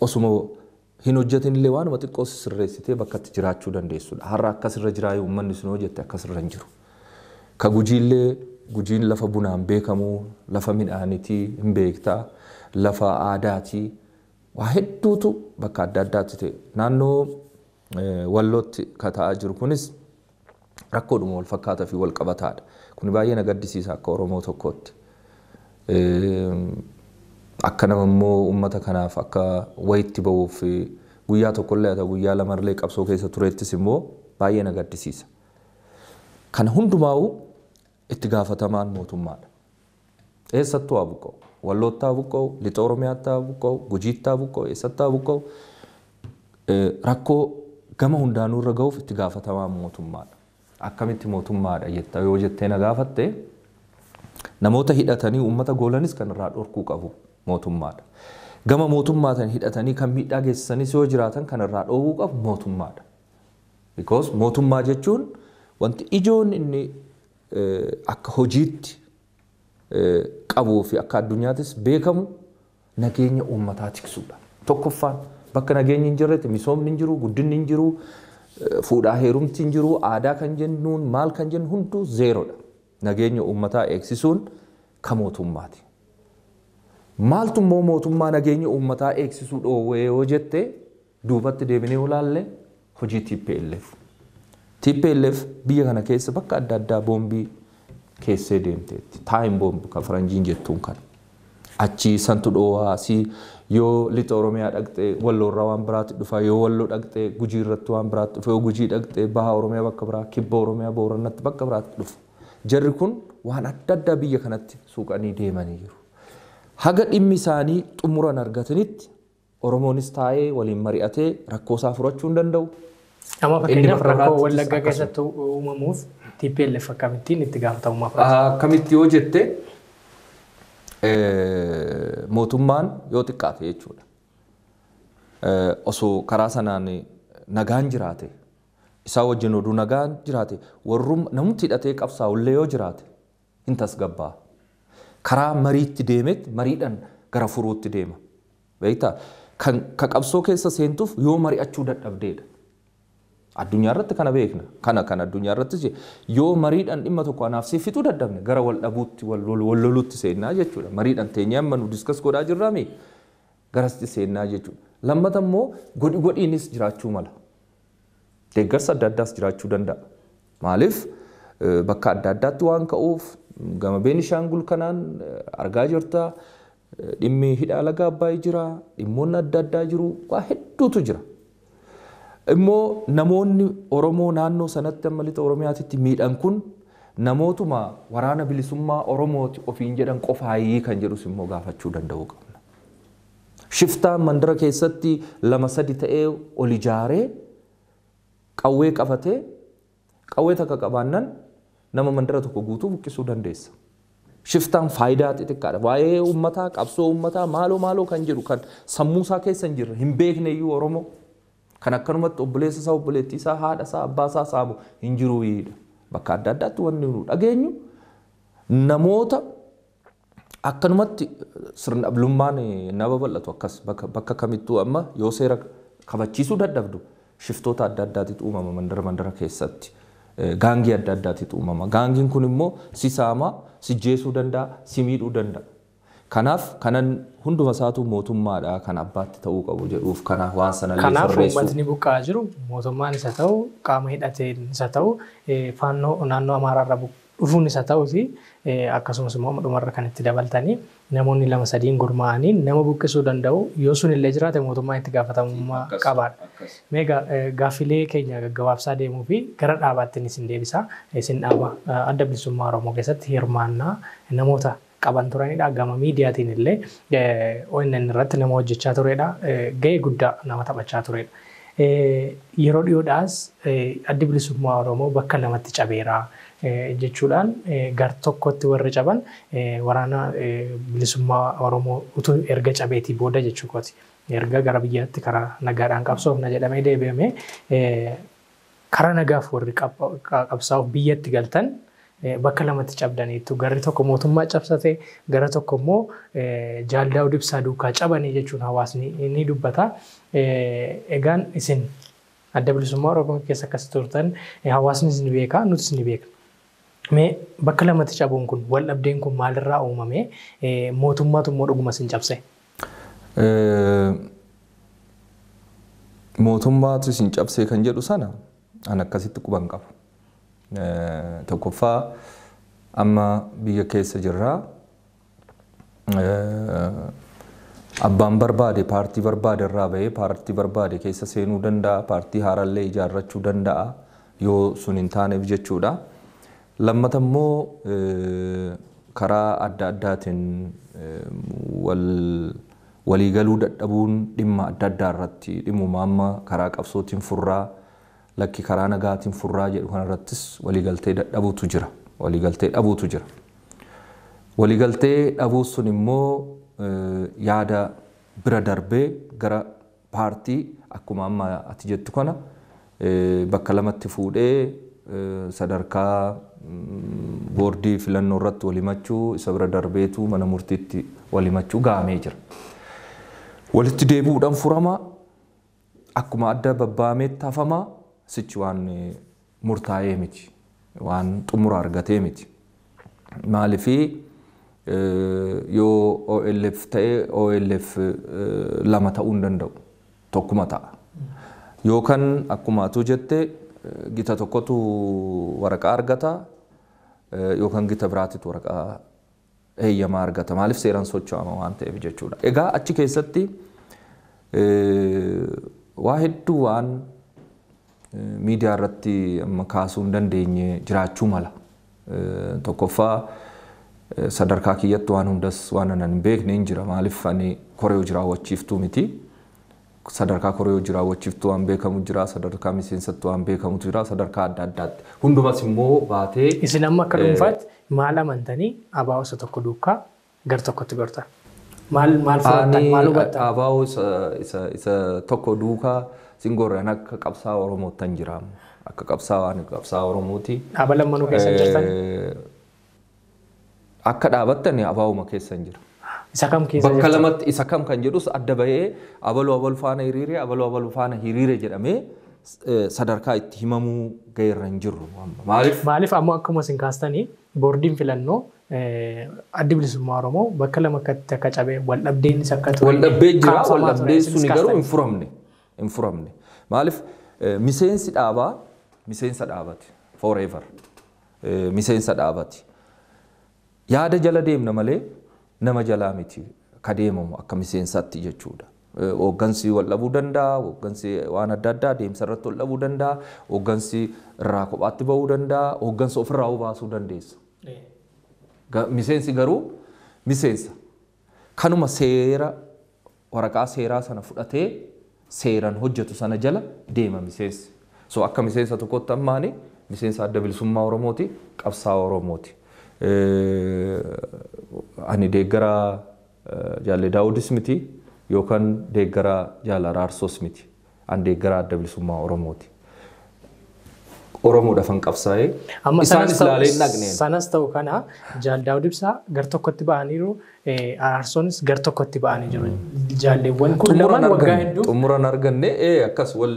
Speaker 2: osuma hin hojjetin illee waanuma xiqqoo sirreessitee bakka itti jiraachuu dandeessudha. Har'a akkasirra jiraa uummanni sun hojjette akkasirra hin jiru. Ka Gujiillee Gujiin lafa bunaan beekamu, lafa midhaaniitii hin beektaa, lafa aadaatii waa hedduutu bakka adda addaatti ta'e. Naannoo Wallootti ka ta'aa jiru kunis rakkoodhuma wal fakkaataa fi wal qabataadha. Kun baay'ee na gaddisiisa akka Oromoo tokkootti. Akka nama immoo uummata kanaaf akka wayitti ba'uuf guyyaa tokkollee haa ta'u guyyaa lamallee qabsoo keessa turettis immoo baay'ee na gaddisiisa. Kana hundumaa'uu itti gaafatamaan mootummaadha. Eessattuu haa buqqa'u? Wallootti haa buqqa'u, lixa Oromiyaatti haa buqqa'u, Gujiitti haa buqqa'u, eessatti haa buqqa'u? Rakkoo gama hundaanuu irra ga'uuf itti gaafatamaan mootummaadha. Akkamitti mootummaadha jetta yoo jettee na gaafatte namoota hidhatanii uummata goolanis kan irraa dhorkuu qabu mootummaadha. Gama mootummaatiin hidhatanii kan miidhaa geessisanis yoo jiraatan kan irraa dhoowwuu qabu mootummaadha. Because mootummaa jechuun wanti ijoon inni akka hojiitti qabuu fi akka addunyaattis beekamu nageenya uummataa tiksuudha. Tokkoffaan bakka nageenyi hin jirretti misoomni hin jiru, guddinni hin jiru, fuudhaa heerumti hin jiru, aadaa kan jennuun maal kan jennu hunduu zeeroodha. Nageenya uummataa eegsisuun kan mootummaati. Maaltu immoo mootummaa nageenya uummataa eegsisuu dhoowwee yoo jette duubatti deebinee olaalle hojii TPLF. TPLF biyya kana keessa bakka adda addaa boombii keessee deemteetti. Time bomb kan faranjiin jettuun kana. Achi santu dhoowwaa asii yoo lixa Oromiyaa dhaqxee Walloorraa waan biraatti dhufa yoo Walloo dhaqxee Gujii irratti waan biraatti dhufa yoo Gujii dhaqxee Baha Oromiyaa bakka biraa Kibba Oromiyaa Booranatti bakka biraatti dhufa. Jarri kun waan adda addaa biyya kanatti suuqanii deemanii jiru. Haga dhimmi isaanii xumuran argatanitti Oromoonis taa'ee waliin mari'atee rakkoo isaa furachuu hin danda'u.
Speaker 1: Amma fakkeenyaaf rakkoo Wallaggaa keessatti uumamuuf TPLF akkamittiin itti gaafatamummaa fudhata?
Speaker 2: Akkamitti yoo jette mootummaan yoo xiqqaate jechuudha. Osoo karaa sanaan nagaan jiraate isaa wajjin oduu nagaan jiraate warrum namni hidhatee qabsaa'ullee yoo jiraate hin tasgabbaa. Karaa mariitti deemetti mariidhaan gara furuutti deema. Beektaa kan qabsoo keessa seentuuf yoo mari'achuu dadhabdeedha. Addunyaa irratti kana beekna. Kana kan addunyaa irratti yoo mariidhaan dhimma tokko anaaf si fixuu dadhabne gara wal dhabuutti wal loluutti seennaa jechuudha. Mariidhaan teenyee amma nu diskas godhaa jirraami garasitti seennaa jechuudha. Lammata immoo godhi godhiinis jiraachuu mala. Deeggarsa adda addaas jiraachuu danda'a. Maaliif bakka adda addaatti waan ka'uuf gama Beenishaangul kanaan argaa jirta. Dhimmi hidha laga Abbaay jira, dhimmoonni adda addaa jiru, waa hedduutu jira. Immoo namoonni Oromoo naannoo sanatti amma lixa Oromiyaatitti miidhan kun namootuma waraana bilisummaa Oromooti ofiin jedhan qofaayii kan jedhus immoo gaafachuu danda'uu qabna. Shiftaan mandara keessatti 2-3 ta'ee ol ijaaree qawwee qabatee qawwee takka qabaannan nama mandara tokko guutuu buqqisuu dandeessa. Shiftaan faayidaa xixiqqaadha. Waa'ee uummataa, qabsoo uummataa maaloo maaloo kan jedhu kan sammuu isaa keessa hin jirre hin beekne iyyuu Oromoo. Kan akkanumatti obboleessa isaa, obboleettii isaa, haadha isaa, abbaa isaa saamu hin jiru. Bakka adda addaatti wanni nu dhageenyu namoota akkanumatti sirna dhablummaan na babal'atu akkas bakka kamittuu amma yoo seera kabachiisuu dadhabdu shiftoota adda addaatitu uumama mandara mandara keessatti. Gaangii adda addaatitu uumama. Gaangiin kun immoo si saama, si jeesuu danda'a, si miidhuu danda'a. Kanaaf kanan hunduma isaatu mootummaadha kan abbaatti ta'uu qabu jedhuuf kana waan sana illee
Speaker 1: Kanaaf
Speaker 2: sirreessuu.
Speaker 1: uummatni buqqa'aa jiru mootummaan isa ta'u qaama hidhateen isa ta'u faannoo naannoo Amaaraarraa dhufuun isa ta'uti akkasumas immoo dhumarra kan itti dabaltanii namoonni 2-3 gurmaa'anii nama buqqisuu danda'u yoo sun illee jiraate mootummaan itti gaafatamummaa qabaadha. Meegaa gaaffilee keenya gaggabaabsaa deemuu fi gara dhaabaatti isin deebisa. Isin dhaaba Adda Bilisummaa Oromoo keessatti hirmaannaa namoota qaban turanidha. Gama miidiyaatiin illee ONN irratti nama hojjechaa turedha. Gahee guddaa nama taphachaa turedha. Yeroo dhiyoodhaas Addi Bilisummaa Oromoo bakka lamatti cabeera jechuudhaan gar tokkotti warri caban waraana bilisummaa Oromoo utuu erga cabeetii booda jechuu kooti. Erga gara biyyaatti karaa nagaadhaan qabsoofna jedhamee deebi'ame karaa nagaaf warri qabsaa'uuf biyyatti galtan bakka lamatti cabdaniitu garri tokko mootummaa cabsate gara tokko immoo Jaal Daawud Ibsaa duukaa cabanii jechuun hawaasni ni dubbata. Egaan isin Adda Bilisummaa Oromoo keessa akkas turtan hawaasnis ni beeka nutis ni beekna. Mee bakka lamatti cabuun kun wal dhabdeen kun maalirraa uumame mootummaatu immoo dhuguma isin cabse?
Speaker 2: Mootummaatu isin cabse kan jedhu sana an akkasitti quban qabu. Tokkoffaa amma biyya keessa jirraa abbaan barbaade paartii barbaade irraa bahee paartii barbaade keessa seenuu danda'a, paartii haarallee ijaarrachuu danda'a yoo sun hin taaneef jechuudha. Lammata immoo karaa adda addaatiin waliigaluu dadhabuun dhimma adda addaa irratti dhimmuma amma karaa qabsootiin furraa lakki karaa nagaatiin furraa jedhu kanarrattis waliigaltee dadhabuutu jira. Waliigaltee dhabuutu jira. Waliigaltee dhabuu sun immoo yaada bira darbee gara paartii akkuma amma ati jettu kana bakka lamatti fuudhee sadarkaa boordii filannoo irratti walimachuu isa bira darbeetu mana murtiitti walimachuu gahamee jira. Walitti deebi'uudhaan furama akkuma adda babbaameetti hafama sichi waan murtaa'ee miti waan xumura argatee miti. Maaliifii yoo OLF ta'e OLF lama ta'uu hin danda'u tokkuma ta'a. Yookaan akkuma atuu jette gita tokkotu waraqaa argata yookaan gita biraatitu waraqaa heeyyamaa argata. Maaliif seeraan socho'ama waan ta'eef jechuudha. Egaa achi keessatti waa hedduu waan miidiyaa irratti amma kaasuu hin dandeenye jiraachuu mala. Tokkoffaa sadarkaa kiyyatti waan hundas waan anan hin beekne hin jira. Maaliif ani koree hojii raawwachiiftuu miti. Sadarkaa koree hojii raawwachiiftuu waan beekamu jira, sadarkaa miseensatti waan beekamutu jira, sadarkaa adda addaatti. Hundumas immoo baatee
Speaker 1: Isin amma akka dhuunfaatti maal amantanii ABO isa tokko duukaa gar tokkotti gortan? Maal maal fudhattan? Maal hubattan?
Speaker 2: ABO isa tokko duukaa sin gorre an akka qabsaa Oromoottan jira. Akka qabsaa ani qabsaa Oromooti.
Speaker 1: Dhaaba lammanuu keessa jirtan?
Speaker 2: Akka dhaabattan ABOma keessa hin jira.
Speaker 1: Isa kam keessa
Speaker 2: Bakka
Speaker 1: jirtan?
Speaker 2: lamatti isa kam kan jedhus adda bahee abaluu abaluu faana hiriire abaluu abaluu faana hiriire jedhamee sadarkaa itti himamuu gaheerra hin jirru. Maaliif?
Speaker 1: Maaliif ammoo akkuma isin kaastanii boordiin filannoo Addi Bilisummaa Oromoo bakka lama akkatti akka cabee wal dhabdeenis akka ture.
Speaker 2: Wal dhabdee jira,
Speaker 1: kaafamaa
Speaker 2: wal
Speaker 1: ture,
Speaker 2: dhabdee
Speaker 1: isinis
Speaker 2: suni garuu
Speaker 1: kaastanii.
Speaker 2: hin furamne. Hin furamne. Maaliif miseensi dhaabaa miseensa dhaabati forever. Miseensa dhaabati. Yaada jala deemna malee nama jalaa miti ka deemamu akka miseensaatti jechuudha. Hooggansi wal dhabuu danda'a, hooggansi waan adda addaa deemsa irratti wal dhabuu danda'a, hooggansi irraa kophaatti bahuu danda'a, hooggansa ofirraa baasuu dandeessa. Miseensi garuu miseensa. Kanuma seera waraqaa seeraa sana fudhatee seeraan hojjetu sana jala deema miseensi. So akka miseensa tokkotti ammaani miseensa Adda Bilisummaa Oromooti, qabsaa'aa Oromooti. Ani deeggaraa Jaalle Daawudis miti yookaan deeggaraa Jaal Araarsoos miti. Ani deeggaraa Adda Bilisummaa Oromooti. Oromoodhaaf han qabsaa'ee isaanis laalee hin dhaqneen.
Speaker 1: Sanas ta'u kana Jaal Daawud Ibsaa gar tokkotti ba'aniiru, Araarsoonis gar tokkotti ba'anii jiru. Jaalleewwan kun lamaan waggaa hedduu.
Speaker 2: Xumuran arganne akkas wal.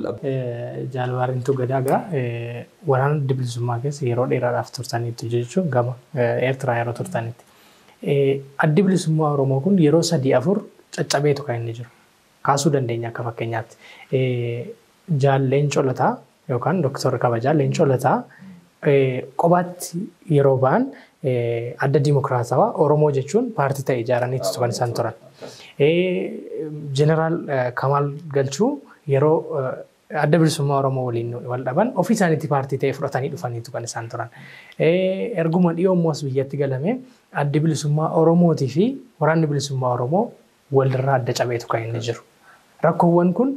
Speaker 1: Jaal Baarentuu Gadaa gaa waraana Adda Bilisummaa keessa yeroo dheeraadhaaf turtaniitu jechuun gama Eertiraa yeroo turtanitti. Addi Bilisummaa Oromoo kun yeroo 3-4 caccabeetu kan inni jiru. Kaasuu dandeenya akka fakkeenyaatti. Jaal Leencoo Lataa yookaan Dooktar Kabajaa Leencoo Lataa kophaatti yeroo ba'an Adda Dimokiraatawaa Oromoo jechuun paartii ta'e ijaaraniitu kan isaan turan. Jeneraal Kamaal Galchuu yeroo Adda Bilisummaa Oromoo waliin wal dhaban ofii isaaniitti paartii ta'e fudhatanii dhufaniitu kan isaan turan. Erguma dhiyoo immoo as biyyatti galame Addi Bilisummaa Oromootii fi Waraanni Bilisummaa Oromoo walirraa adda cabeetu kan inni jiru. Rakkoowwan kun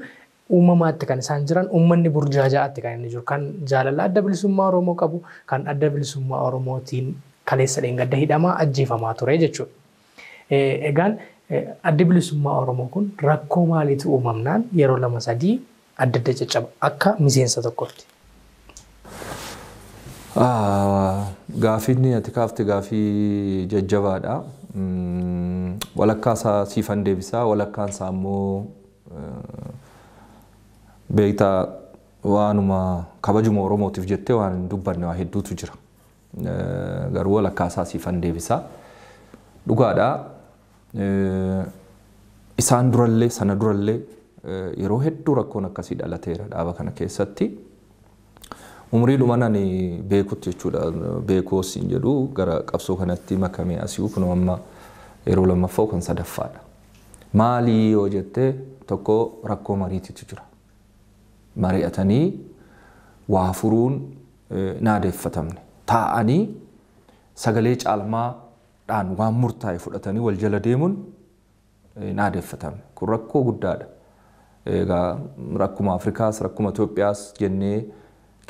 Speaker 1: uumamaatti kan isaan jiran, uummanni burjaaja'aatti kan inni jiru, kan jaalala Adda Bilisummaa Oromoo qabu, kan Adda Bilisummaa Oromootiin kaleessa dheengadda hidhamaa ajjeefamaa ture jechuudha. Egaan Addi Bilisummaa Oromoo kun rakkoo maaliitu uumamnaan yeroo 2-3 adda adda caccaba akka miseensa tokkotti?
Speaker 2: Gaaffiin ati kaafte gaaffii jajjabaadha. Walakkaa isaa siifan deebisaa, walakkaan isaa immoo beektaa waanuma kabajuma Oromootiif jettee waan hin dubbanne waa hedduutu jira. Garuu walakkaa isaa siifan deebisaa. Dhugaadha. Isaan durallee sana durallee yeroo hedduu rakkoon akkasii dhalateera dhaaba kana keessatti. Umrii dhuman ani beekutti jechuudha. Beekoo siin jedhu gara qabsoo kanatti makamee asii kun amma yeroo lammaffaa kan sadaffaadha. Maalii yoo jettee tokko rakkoo mariititu jira. Mari'atanii waa furuun naadeeffatamne. Taa'anii sagalee caalmaadhaan waan murtaa'e fudhatanii wal jala deemuun naadeeffatamne. Kun rakkoo guddaadha. Egaa rakkuma Afrikaas rakkuma Itoophiyaas jennee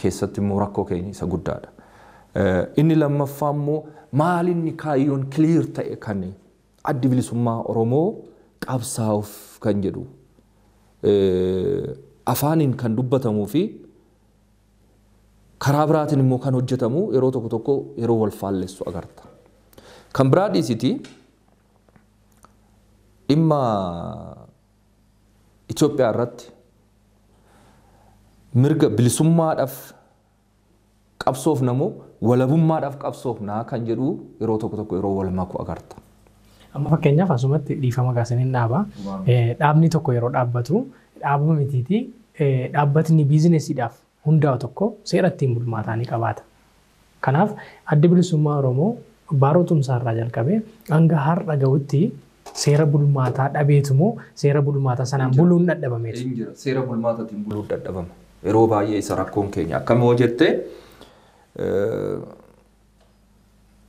Speaker 2: keessatti immoo rakkoo keenya isa guddaadha. Inni lammaffaa immoo maalinni kaayyoon clear ta'e kan Addi Bilisummaa Oromoo qabsaa'uuf kan jedhu afaaniin kan dubbatamuu fi karaa biraatiin immoo kan hojjetamu yeroo tokko tokko yeroo wal faallessu agarta. Kan biraa dhiisiti dhimma Itoophiyaa irratti mirga bilisummaadhaaf qabsoof namoo walabummaadhaaf qabsoofnaa kan jedhu yeroo tokko tokko yeroo wal maku agarta.
Speaker 1: Amma fakkeenyaaf asumatti dhiifama gaasaniin dhaaba. Dhaabni tokko yeroo dhaabbatu dhaabuma mitiiti dhaabbatni biizinesiidhaaf hundaa'u tokko seera ittiin bulmaataa ni qabaata. Kanaaf Addi Bilisummaa Oromoo Baaroo Tumsaarraa jalqabee hanga har'a gahutti seera bulmaataa dhabeetumoo seera bulmaataa sanaan buluun dadhabameetu.
Speaker 2: Seera bulmaataatiin buluun dadhabama. Yeroo baay'ee isa rakkoon keenya akkam yoo jette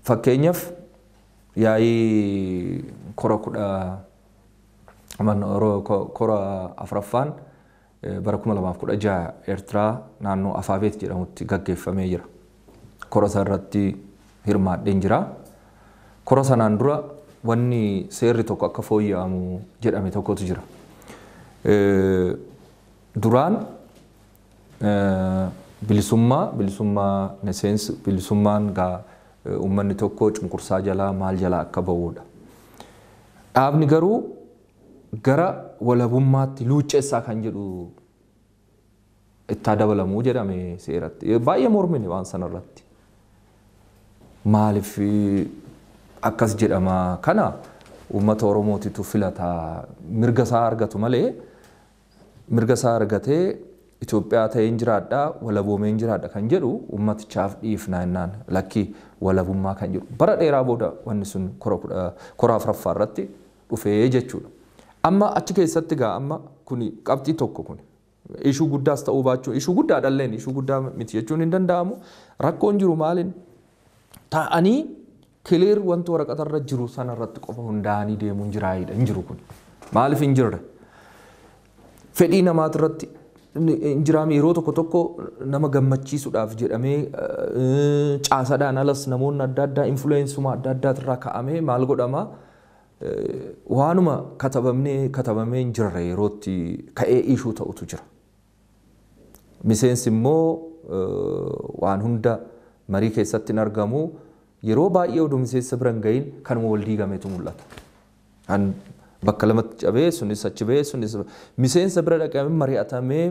Speaker 2: fakkeenyaaf yaa'ii kora 10 kora 4ffaan bara 2016 Eertiraa naannoo Afaabeet jedhamutti gaggeeffamee jira. Kora sana irratti hirmaadheen jira. Kora sanaan dura wanni seerri tokko akka fooyya'amu jedhame tokkotu jira. Duraan bilisummaa neseensi bilisummaan gaa uummanni tokko cunqursaa jalaa maal jalaa akka ba'uudha. Dhaabni garuu gara walabummaatti luucceessaa kan jedhu ittaa dabalamuu jedhame seeratti. Baay'ee mormine waan sanarratti. Maaliif akkas jedhama kana uummata Oromootitu filata mirga isaa argatu malee mirga isaa argatee Itoophiyaa ta'een jiraadha walaboomeen jiraadha kan jedhu uummatichaaf dhiifnaa jennaan lakki walabummaa kan jedhu bara dheeraa booda wanni sun kora 4ffaa irratti dhufee jechuudha. Amma achi keessatti gaa amma kuni qabxii tokko kuni ishuu guddaas ta'uu baachuu ishuu guddaadha ishuu guddaa miti jechuun hin danda'amu rakkoon jiru maaliin taa'anii clear wanti waraqatarra jiru sanarratti qofa hundaa'anii deemuun jiraayidha hin jiru kun maaliif hin jirre fedhii namaatirratti Injiraam yeroo tokko tokko nama gammachiisuudhaaf jedhamee caasaadhaan alas namoonni adda addaa influensuma adda addaatirraa ka'amee maal godhama waanuma katabamee hin jirre yerootti ka'ee ishuu ta'utu jira. Miseensi immoo waan hunda marii keessatti hin argamu yeroo baay'ee oduu miseensa bira hin gahin kanuma wal diigameetu mul'ata. Kan bakka lamatti cabee sunis achi bahee sunis miseensa bira dhaqamee mari'atamee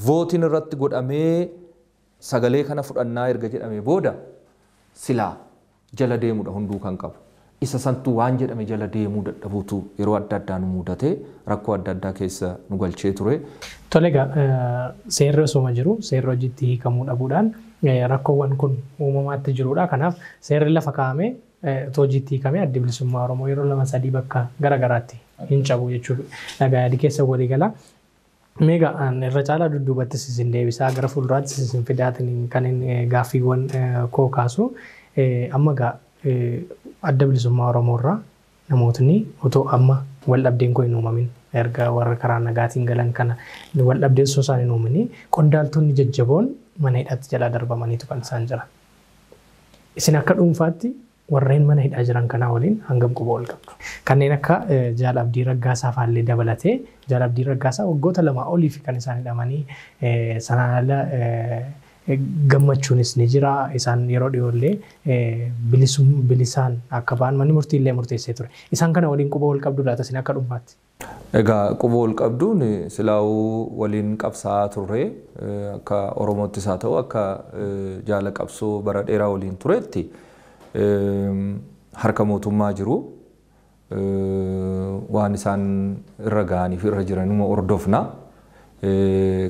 Speaker 2: vootiin irratti godhamee sagalee kana fudhannaa erga jedhamee booda silaa jala deemudha hunduu kan qabu. Isa santuu waan jedhame jala deemuu dadhabuutu yeroo adda addaa nu mudatee rakkoo adda addaa keessa nu galchee ture.
Speaker 1: Tole egaa seerri osuma jiru seerri hojiitti hiikamuu dhabuudhaan rakkoowwan kun uumamaatti jirudha. Kanaaf seerri lafa kaa'amee hojiitti hiikamee Addi Bilisummaa Oromoo yeroo 2-3 bakka garaagaraatti hin cabu jechuudha. Dhagaa yaadii keessa walii gala. Meegaa irra caalaa dudduubattis isin deebisaa gara fuulduraattis isin fidaatiin kan gaaffiiwwan koo kaasu amma egaa Adda Bilisummaa Oromoo irraa namootni otoo amma wal dhabdeen kun hin uumamin erga warra karaa nagaatiin galan kana wal dhabdeen osoo isaan hin uumamin qondaaltonni jajjaboon mana hidhaatti jalaa darbamaniitu kan isaan jiran. Isin akka dhuunfaatti warreen mana hidhaa jiran kanaa waliin hangam quba ol qabdu? Kanneen akka Jaal Abdii Raggaasaa faallee dabalatee Jaal Abdii Raggaasaa waggoota 2 oliif kan isaan hidhamanii sanaan ala gammachuunis ni jira. Isaan yeroo dhiyoollee bilisaan akka ba'an manni murtii illee murteessee ture. Isaan kana waliin quba ol qabdu laata isin akka dhuunfaatti?
Speaker 2: Egaa quba ol qabduun silaa'uu waliin qabsaa'aa turre akka Oromoottis haa ta'u akka jaala qabsoo bara dheeraa waliin turetti harka mootummaa jiru waan isaan irra ga'anii fi irra jiranuma hordofna.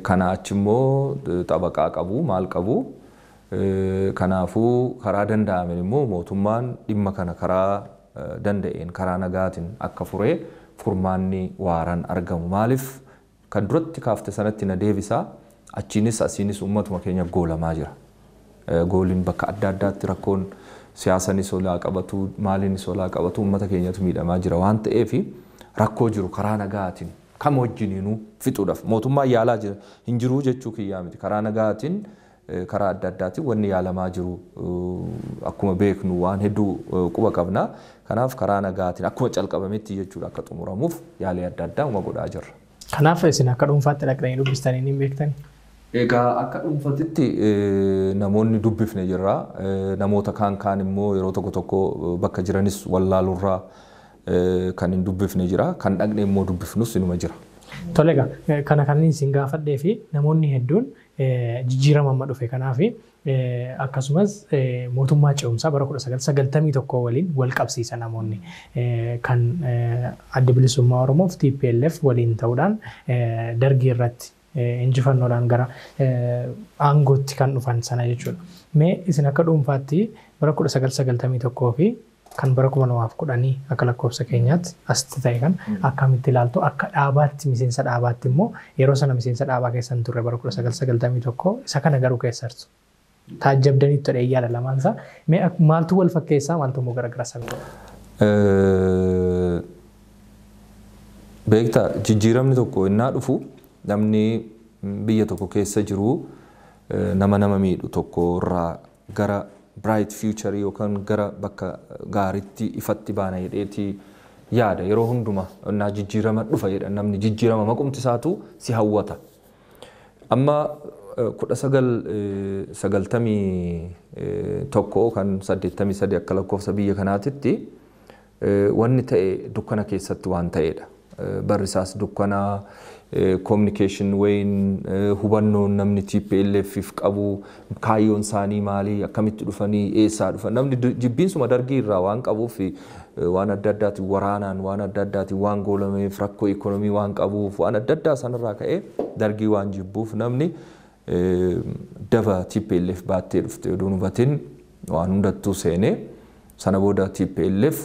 Speaker 2: Kana achi immoo xabaqaa qabu maal qabu kanaafuu karaa danda'ameen immoo mootummaan dhimma kana karaa danda'een karaa nagaatiin akka furee furmaanni waaraan argamu. Maaliif kan duratti kaafte sanatti na deebisaa achiinis asiinis uummatuma keenya goolamaa jira. Gooliin bakka adda addaatti rakkoon siyaasanis olaa qabatu maaliinis olaa qabatu uummata keenyatu miidhamaa jira waan ta'eef rakkoo jiru karaa nagaatiin kam wajjiniinuu fixuudhaaf mootummaan yaalaa jira hin jiru jechuu kiyyaa miti karaa nagaatiin karaa adda addaatiin wanni yaalamaa jiru akkuma beeknu waan hedduu quba qabna. Kanaaf karaa nagaatiin akkuma calqabametti jechuudha akka xumuramuuf yaalii adda addaa uma godhaa jirra.
Speaker 1: Kanaaf isin akka dhuunfaatti dhaqxanii dubbistanii ni beektani?
Speaker 2: Egaa akka dhuunfaatti namoonni dubbifne jirra. Namoota kaan kaan immoo yeroo tokko tokko bakka jiranis wallaalurraa kan hin dubbifne jira. Kan dhaqne immoo dubbifnus inuma jira.
Speaker 1: Tole egaa kana kan isin gaafadhee fi namoonni hedduun jijjiirama amma dhufe kanaaf akkasumas mootummaa ce'umsaa bara 1991 waliin wal qabsiisa namoonni kan Adda Bilisummaa Oromoof TPLF waliin ta'uudhaan dargii irratti injifannoodhaan gara aangootti kan dhufan sana jechuudha. Mee isin akka dhuunfaatti bara 1991 fi kan bara 2010 akka lakkoofsa keenyaatti asitti ta'e kan akkamitti ilaaltu akka dhaabaatti miseensa dhaabaatti immoo yeroo sana miseensa dhaabaa keessan turre bara 1991 isa kana garuu keessartu. Taajjabdaniitu ta'ee yaada lamaan isaa. Mee maaltu wal fakkeessaa maaltu immoo garagara sana godha?
Speaker 2: Beektaa jijjiiramni tokko innaa dhufu namni biyya tokko keessa jiru nama miidhu tokko irraa gara bright future yookaan gara bakka gaariitti ifatti baana jedheeti yaada yeroo hunduma innaa jijjiirama dhufa jedha namni jijjiirama maqumti isaatu si hawwata. Amma 1991 kan 83 akka lakkoofsa biyya kanaatitti wanni ta'e dukkana keessatti waan ta'edha. Barri isaas dukkana communication wayin hubannoon namni TPLF qabu kaayyoon isaanii maali akkamitti dhufanii eessaa dhufan namni jibbiinsuma dargii irraa waan qabuuf waan adda addaatiin waraanaan waan adda addaatiin waan goolameef rakkoo ikoonomii waan qabuuf waan adda addaa sanarraa ka'ee dargii waan jibbuuf namni daba TPLF baattee dhufte oduu hubatin waan hundattuu seenee sana booda TPLF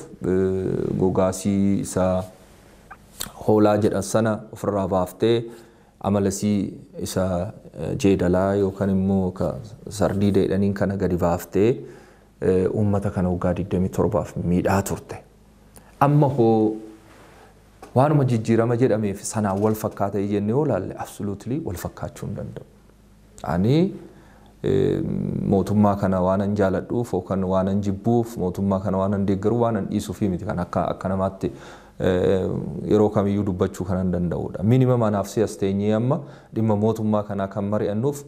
Speaker 2: gogaasii isaa hoolaa jedhan sana ofirraa baaftee amalasii isa jeedalaa yookaan immoo sardiida jedhaniin kana gadi baaftee uummata kana waggaa 27 miidhaa turte. Amma hoo Waanuma jijjiirama jedhameef sanaan wal fakkaata jennee yoo ilaalle, absolutely wal fakkaachuu hin danda'u. Ani mootummaa kana waanan jaaladhuuf yookaan waanan jibbuuf, mootummaa kana waanan deeggaru waanan dhiisuuf miti kan akka namaatti yeroo kamiyyuu dubbachuu kanan danda'udha. Minimum anaaf si as teenyee amma dhimma mootummaa kanaa kan mari'annuuf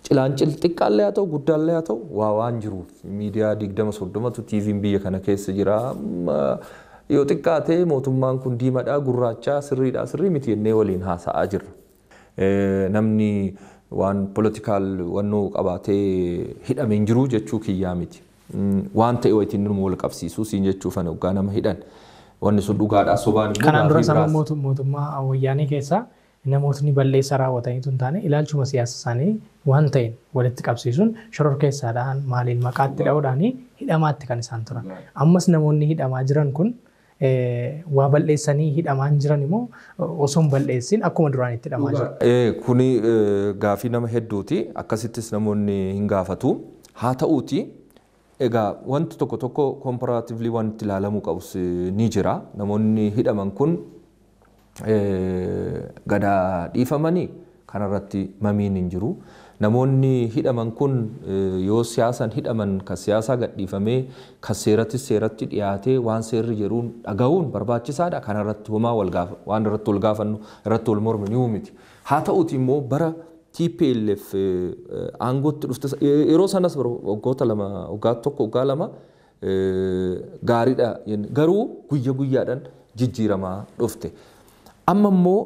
Speaker 2: cilaancil xiqqaallee haa ta'u, guddaallee haa ta'u, waa waan jiruuf miidiyaa 20 30tu TV'n biyya kana keessa jira. Yoo xiqqaate mootummaan kun diimadhaa, gurraachaa, sirriidhaa, sirrii miti jennee waliin haasa'aa jirra. Namni waan political wannoo qabaatee hidhame hin jiru jechuu kiyyaa miti. Waan ta'e wayitiin numa wal qabsiisuu siin jechuufan hoggaa nama hidhan. Wanni sun dhugaadhaa, sobaan immoo
Speaker 1: Kanaan dura sama mootummaa wayyaanee keessaa namootni balleessa raawwataniitu hin taane ilaalchuma siyaasa isaanii waan ta'een walitti qabsiisuun shororkeessaadhaan maaliin maqaatti dha'uudhaan hidhamaatti kan isaan turan. Ammas namoonni hidhamaa jiran kun waa balleessanii hidhamaan jiran immoo osoo hin balleessin akkuma duraan itti hidhamaa jiru?
Speaker 2: Kuni gaafii nama hedduuti. Akkasittis namoonni hin gaafatu. Haa ta'uuti, egaa wanti tokko tokko comparatively wanti ilaalamuu qabus ni jira. Namoonni hidhaman kun gadaa dhiifamanii kanarratti mamiin hin jiru. Namoonni hidhaman kun yoo siyaasan hidhaman, kan siyaasaa gadhiifamee kan seeratti seeratti dhiyaatee waan seerri jedhuun dhaga'uun barbaachisaadha. Kanarratti homaa wal gaafa waan irratti wal gaafannu, irratti wal mormu miti. Haa ta'uuti immoo bara TPLF aangootti dhufte, yeroo sanas waggoota 2, waggaa 1, waggaa 2 gaariidha, garuu guyya guyyaadhaan jijjiiramaa dhufte. Amma immoo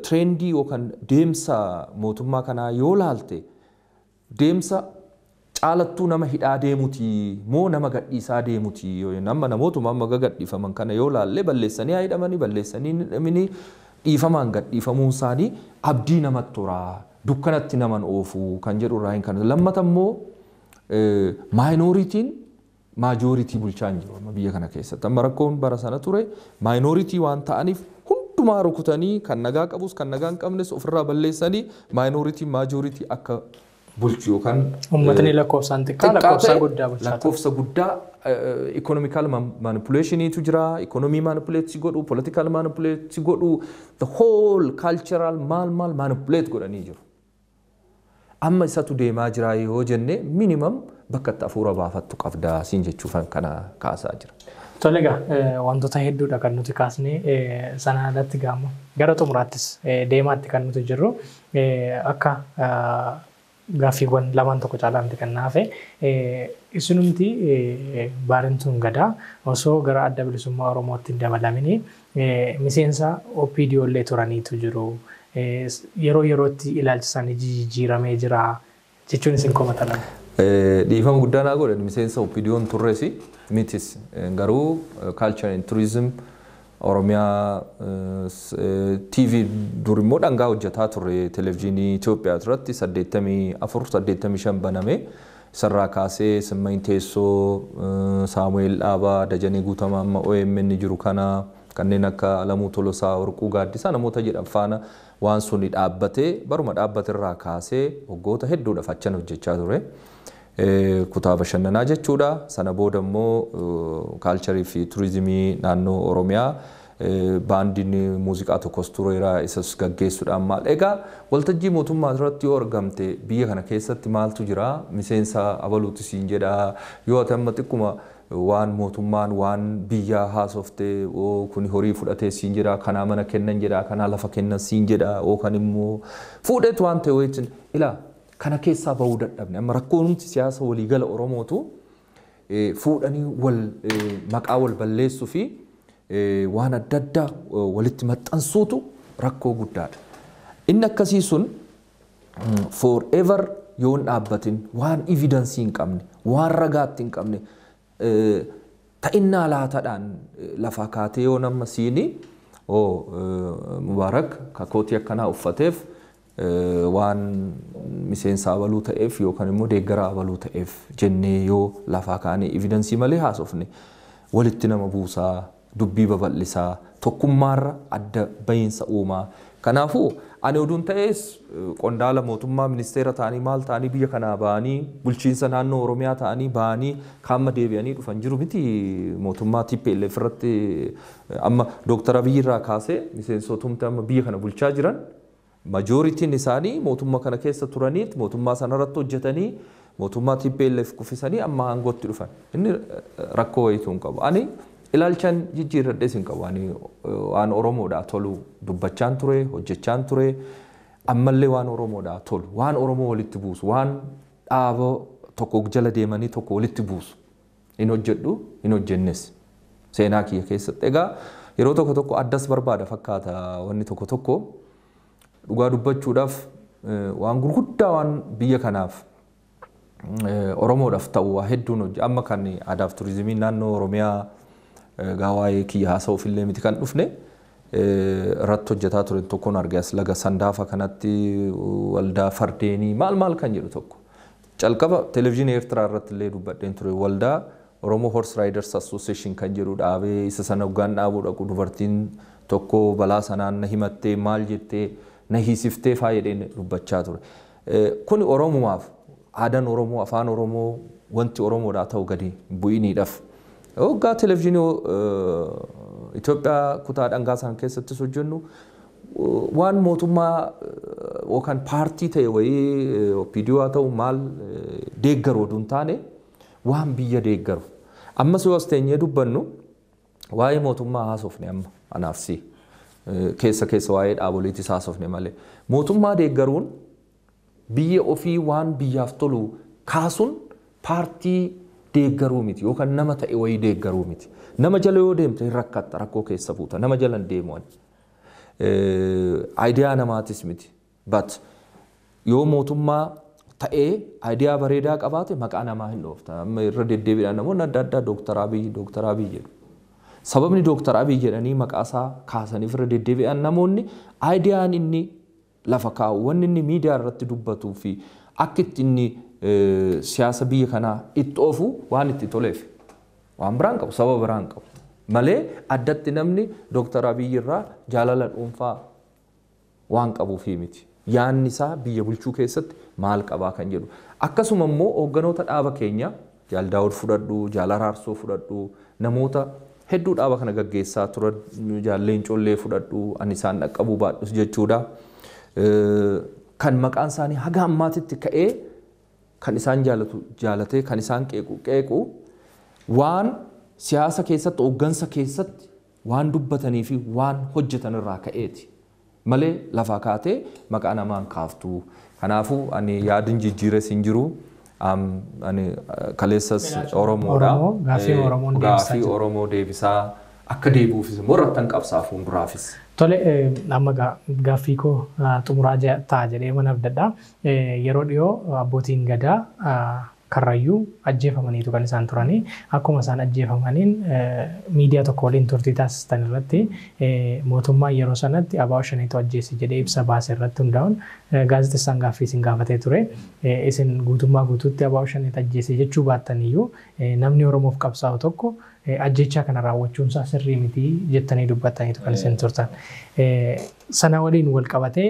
Speaker 2: trendii yookaan deemsa mootummaa kanaa yoo laalte, deemsa caalattuu nama hidhaa deemuti moo nama gadhiisaa deemuti? Amma namootuma amma gadhiifaman kana yoo laalle, balleessanii haa hidhamanii, balleessanii hidhamanii, dhiifamaan gadhiifamuun isaanii abdii namatti toraa, dukkanatti naman oofuu kan jedhu irraa hin kana. Lammata immoo minorityn majority bulchaa hin jiru amma biyya kana keessatti. Amma rakkoon bara sana ture minority waan ta'aniif hundumaa rukutanii, kan nagaa qabus kan nagaa hin qabnes ofirraa balleessanii, minorityn majority akka bulchu yookaan
Speaker 1: Uummatni lakkoofsaan xiqqaa lakkoofsa guddaa bulchaa.
Speaker 2: Lakkoofsa guddaa economical manipulationiitu jira, economy manipulate godhu, political manipulate godhu, the whole cultural maal maal manipulate godhanii jiru. Amma isatu deemaa jira yoo jenne, minimum bakka itti hafuura baafattu qabdaa siin jechuufan kana kaasaa jira.
Speaker 1: Tole, egaa wantoota hedduudha kan nuti kaasnee. Sana alatti gaama gara xumuraattis deemaatti kan nuti jirru, akka gaaffiiwwan lamaan tokko caalaamti kan naafe. Isinumti Baarentuun Gadaa osoo gara Adda Bilisummaa Oromootti hin dabalamini miseensa OPDO illee turaniitu jiru. Yeroo yerootti ilaalcha isaanii jijjiiramee jira jechuun isin komatan.
Speaker 2: Dhiifama guddaa naa godhan, miseensa OPDO'n turres mitis, garuu culture and tourism Oromiyaa TV dur immoo dhangaa hojjetaa turre. Televezyiinii Itoophiyaa irratti 84, 85 baname. Isarraa kaasee Simmayin Teessoo, Saamu'eel Dhaabaa, Dajanee Guutamaa amma OMN jiru kana, kanneen akka Alamuu Tolosaa, Warquu Gaaddisaa namoota jedhan faana waan suni dhaabbatee, baruma dhaabbate irraa kaasee waggoota hedduudhaaf achan hojjechaa ture. Kutaa bashannanaa jechuudha. Sana booda immoo culture fi turizimii naannoo Oromiyaa, baandiin muuziqaa tokkos tureera, isas gaggeessuudhaan maal. Egaa waltajjii mootummaa irratti yoo argamte, biyya kana keessatti maaltu jira, miseensa abaluuti siin jedha. Yoo ati amma xiqquma waan mootummaan waan biyyaa haasofte, kun horii fudhatee siin jedha, kanaa mana kennan jedha, kanaa lafa kennan siin jedha, yookaan immoo fuudheetu waan ta'e wajjin ilaa kana keessaa bahuu dadhabne. Amma rakkoonumti siyaasa waliigala Oromootu fuudhanii wal maqaa wal balleessuu fi waan adda addaa walitti maxxansuutu rakkoo guddaadha. Inni akkasii sun forever yoo hin dhaabbatin, waan evidence hin qabne, waan ragaatti hin qabne, ta'innaa laataadhaan lafaa kaatee yoo nama siini oo Mubaarak kakootii akkanaa uffateef waan miseensa abaluu ta'eef yookaan immoo deeggara abaluu ta'eef jennee yoo lafaa kaanee evidence malee haasofne, walitti nama buusaa, dubbii babal'isaa, tokkummaarra adda bahiinsa uumaa. Kanaafuu Ani oduun ta'es qondaala mootummaa ministeera ta'anii maal ta'anii biyya kanaa ba'anii bulchiinsa naannoo Oromiyaa ta'anii ba'anii kaamma deebi'anii dhufan jiru miti mootummaa TPLF irratti amma Dooktar Abiyyi irraa kaasee miseensotumti amma biyya kana bulchaa jiran majooritiin isaanii mootummaa kana keessa turaniit mootummaa sana irratti hojjetanii mootummaa TPLF kuffisanii amma aangootti dhufan. Inni rakkoo wayituu hin qabu. Ani ilaalchaan jijjiirradhees hin qabu. Ani waan Oromoodhaa tolu dubbachaan ture, hojjechaan ture. Ammallee waan Oromoodhaa tolu, waan Oromoo walitti buusu, waan dhaaba tokko jala deemanii tokko walitti buusu. Hin hojjedhu, hin hojjennes. Seenaa kiyya keessatti. Egaa yeroo tokko tokko addas barbaada fakkaata wanni tokko tokko dhugaa dubbachuudhaaf waan gurguddaa waan biyya kanaaf Oromoodhaaf ta'u waa hedduun hojii amma kan aadaaf turizimii naannoo Oromiyaa gaa waa'ee kiyya haasa'uuf illee miti kan dhufne irratti hojjetaa ture tokkoon arge as laga Sandaafa kanatti waldaa fardeenii maal maal kan jedhu tokko. Calqaba televezyiinii Eertiraa irratti illee dubbadheen ture waldaa Oromoo Horse Riders Association kan jedhu dhaabee isa sana hoggaan dhaabuu dhaqu dubartiin tokko balaa sanaan na himattee maal jettee na hiisiftee faayedheen dubbachaa ture. Kun Oromumaaf aadaan Oromoo afaan Oromoo wanti Oromoodhaa ta'u gadi bu'iniidhaaf. Hoggaa televezyiinii Itoophiyaa kutaa dhangaa sana keessattis hojjennu waan mootummaa yookaan paartii ta'e wayii OPDO haa ta'u maal deeggaru oduu hin taane waan biyya deeggaru. Ammas yoo as teenyee dubbannu waa'ee mootummaa haasofne amma anaaf si keessa keessa waa'ee dhaaboliitis haasofne malee mootummaa deeggaruun biyya ofii waan biyyaaf tolu kaasuun paartii deeggaruu miti yookaan nama ta'e wayii deeggaruu miti. Nama jala yoo deemte hin rakkatta rakkoo keessa buuta nama jala hin deemu ani. Aayidiyaa namaatis miti. But yoo mootummaa ta'ee aayidiyaa bareedaa qabaate maqaa namaa hin dhoofta. Amma irra deddeebiidhaan namoonni adda addaa Dooktar Abiyyi Dooktar Abiyyi jedhu. Sababni Dooktar Abiyyi jedhanii maqaa isaa kaasaniif irra deddeebi'an namoonni aayidiyaan inni lafa kaa'u wanni inni miidiyaa irratti dubbatuu fi akka itti inni siyaasa biyya kanaa itti oofu waan itti toleef waan biraan qabu sababa biraan qabu malee addatti namni Dooktar Abiyyi irraa jaalala dhuunfaa waan qabuufi miti. Yaanni isaa biyya bulchuu keessatti maal qabaa kan jedhu. Akkasuma immoo hoogganoota dhaaba keenya Jaal Daawud fudhadhu, Jaal Araarsoo fudhadhu, namoota hedduu dhaaba kana gaggeessaa turan Jaal Leencollee fudhadhu, ani isaan dhaqqabuu baadhus jechuudha. Kan maqaan isaanii haga ammaatitti ka'ee kan isaan jaalatu jaalatee kan isaan qeequ qeequ waan siyaasa keessatti hooggansa keessatti waan dubbatanii fi waan hojjetan irraa ka'eeti. Malee lafaa kaatee maqaa namaan kaaftu. Kanaafuu ani yaadin jijjiires hin jiru. Ani kaleessas Oromoodha.
Speaker 1: Gaaffii
Speaker 2: Oromoo deebisaa akka deebi'uufis immoo irratti hin qabsaa fuulduraafis.
Speaker 1: Tole amma gaaffii koo xumuraa ta'a jedhee mana abdadha. Yeroo dhiyoo abbootiin gadaa Karrayyuu ajjeefamaniitu kan isaan turanii. Akkuma isaan ajjeefamaniin miidiyaa tokko waliin turtii taasistan irratti mootummaan yeroo sanatti ABO Shaneetu ajjeese jedhee ibsa baase irratti hundaa'uun gaazexeessaan gaaffii isin gaafatee ture. Isin guutummaa guutuutti ABO Shaneetu ajjeese jechuu baattaniyyuu namni Oromoof qabsaa'u tokko ajjechaa kana raawwachuun isaa sirrii miti jettanii dubbattaniitu kan isin turtan. Sana waliin wal qabatee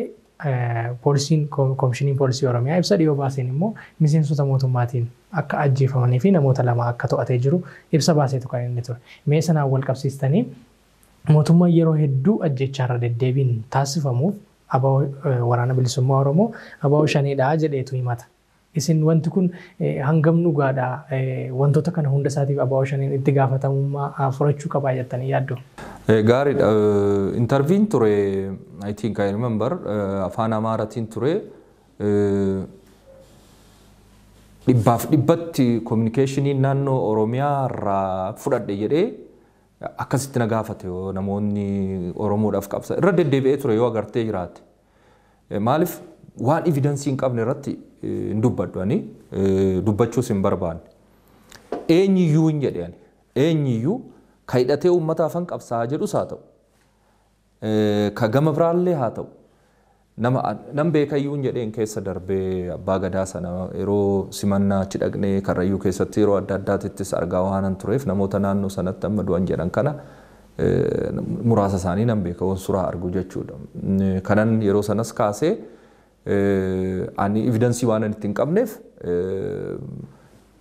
Speaker 1: poolisiin koomishiniin poolisii Oromiyaa ibsa dhiyoo baaseen immoo miseensota mootummaatiin akka ajjeefamanii fi namoota lama akka to'atee jiru ibsa baaseetu kan inni ture. Mee sanaan wal qabsiistanii mootummaan yeroo hedduu ajjechaarra deddeebiin taasifamuuf ABO waraana bilisummaa Oromoo ABO Shaneedha jedheetu himata. Isin wanti kun hangam dhugaadha wantoota kana hunda isaatiif ABO Shaneen itti gaafatamummaa furachuu qabaa jettanii yaaddu?
Speaker 2: Gaariidha. Interviin ture I think I remember afaan Amaaraatiin ture dhibbaaf dhibbatti communicationii naannoo Oromiyaa irraa fudhadhe jedhee akkasitti na gaafate namoonni Oromoodhaaf qabsa irra deddeebi'ee ture yoo agartee jiraatte. Maaliif waan evidensii hin qabne irratti hin dubbadhu ani dubbachuus hin barbaanne. Eenyiyyuu hin jedhe ani eenyiyyuu ka hidhatee uummataaf han qabsaa jedhus haa ta'u ka gama biraallee haa ta'u nama nan beekayyuu hin jedheen keessa darbee abbaa gadaa sana yeroo simannaa achi dhaqnee Karrayyuu keessatti yeroo adda addaatittis argaa waanan tureef namoota naannoo sanatti amma du'an jedhan kana Muraasa isaanii nan beeka waan suuraa argu jechuudha. Kanan yeroo sanas kaasee ani evidensii waan itti hin qabneef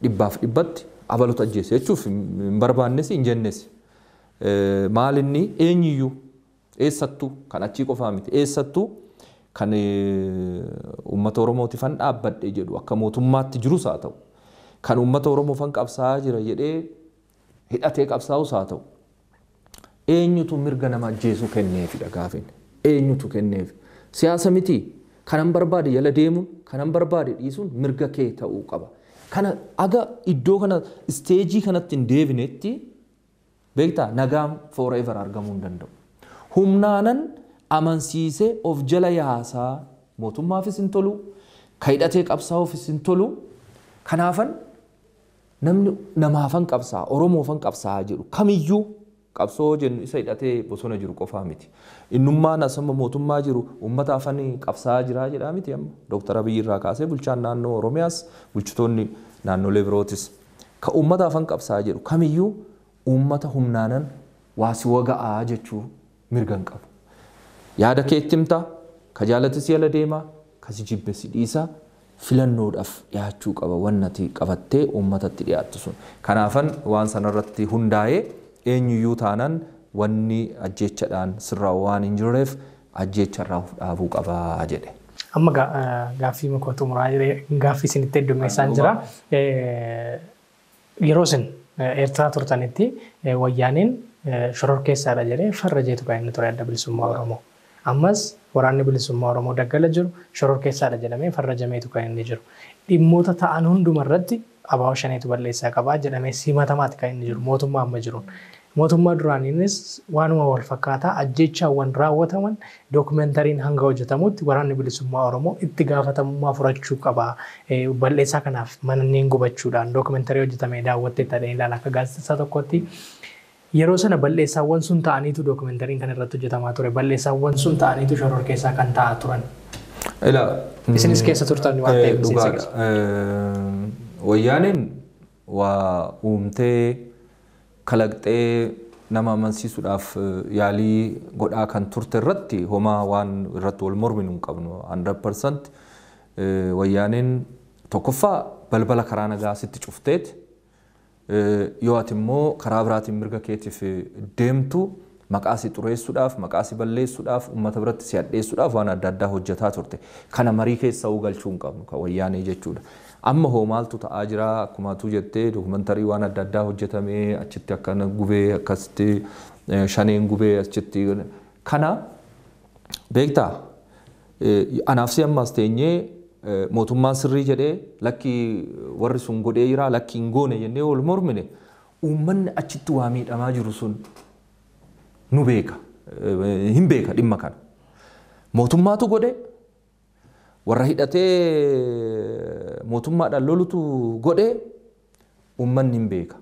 Speaker 2: dhibbaaf dhibbatti abalutu ajjeese jechuuf hin barbaannes hin jennes. Maal inni eenyuyyuu eessattuu kan achii qofaa miti eessattuu kan uummata Oromootiifan dhaabbadhe jedhu akka mootummaatti jirus haa ta'u kan uummata Oromoofan qabsaa'aa jira jedhee hidhatee qabsaa'us haa ta'u eenyutu mirga nama ajjeesuu kenneefidha gaafiin eenyutu kenneef siyaasa miti kanan barbaade jala deemuun kanan barbaade dhiisuun mirga kee ta'uu qaba. Kana aga iddoo kana isteejii kanatti hin deebinetti beektaa nagaan forever argamuu hin danda'u. Humnaanan amansiisee of jala yaasaa mootummaafis hin tolu, ka hidhatee qabsaa'uufis hin tolu. Kanaafan namni namaafan qabsaa'a, Oromoofan qabsaa'aa jedhu kamiyyuu qabsoo jennu isa hidhatee bosona jiru qofaa miti. Innummaan asama mootummaa jiru uummata afan qabsaa'aa jiraa jedhaa miti amma. Dooktar Abiyyi irraa kaasee bulchaan naannoo Oromiyaas bulchitoonni naannolee birootis. Ka uummata afan qabsaa'aa jedhu kamiyyuu uummata humnaanan waasi waga'aa jechuu mirga hin qabu. Yaada kee itti himtaa, ka jaalatis jala deemaa, ka si jibbe si dhiisaa, filannoodhaaf dhiyaachuu qaba wannati qabattee uummatatti dhiyaattu sun. Kanaafan waan sanarratti hundaa'ee eenyuyyuu taanaan wanni ajjeechadhaan sirraa waan hin jirreef ajjeecharraa of dhaabuu qabaa jedhe.
Speaker 1: Amma gaaffii muka xumuraa gaaffii isinitti heddummeessaan jira. Yeroo isin Eertiraa turtanitti wayyaaniin shororkeessaadha jedhee farra jeetu kan inni ture Adda Bilisummaa Oromoo. Ammas waraanni bilisummaa Oromoo daggala jiru shororkeessaadha jedhamee farrajameetu kan inni jiru. Dhimmoota ta'an hundumarratti ABO shaneetu balleessaa qabaa jedhamee simatamaati kan inni jiru mootummaa amma jiruun. Mootummaa duraaniinis waanuma wal fakkaataa ajjeechaawwan raawwataman dookumentariin hanga hojjetamutti waraanni bilisummaa Oromoo itti gaafatamummaa furachuu qaba. Balleessaa kanaaf manneen gubachuudhaan dookumentarii hojjetamee daawwattee ta'ee ilaala akka gaazexeessaa tokkotti. Yeroo sana balleessaawwan sun ta'aniitu dookumentariin kan irratti hojjetamaa ture. Balleessaawwan sun ta'aniitu shororkeessaa kan ta'aa turan. Isinis keessa turtan waan ta'eef.
Speaker 2: Dhugaadha. Wayyaaneen waa uumtee kalaqxee nama amansiisuudhaaf yaalii godhaa kan turte irratti homaa waan irratti wal morminu hin qabnu. 100% wayyaaneen tokkoffaa balbala karaa nagaa sitti cufteeti. Yoo ati immoo karaa biraatiin mirga keetiif deemtu maqaa si xureessuudhaaf, maqaa si balleessuudhaaf, uummata biratti si hadheessuudhaaf waan adda addaa hojjetaa turte. Kana marii keessa galchuu hin qabnu kan wayyaanee jechuudha. Amma hoo maaltu ta'aa jira akkuma atuu jettee dookumentarii waan adda addaa hojjetamee achitti akkana gubee akkasitti shaneen gubee achitti kana beektaa anaaf si ammas teenyee mootummaan sirrii jedhee lakki warri sun godhee jira lakki hin goone jennee wal mormine uummanni achitti waa miidhamaa jiru sun nu beeka hin beeka dhimma kana. Mootummaatu godhe warra hidhatee mootummaadhaan lolutu godhe uummanni hin beeka.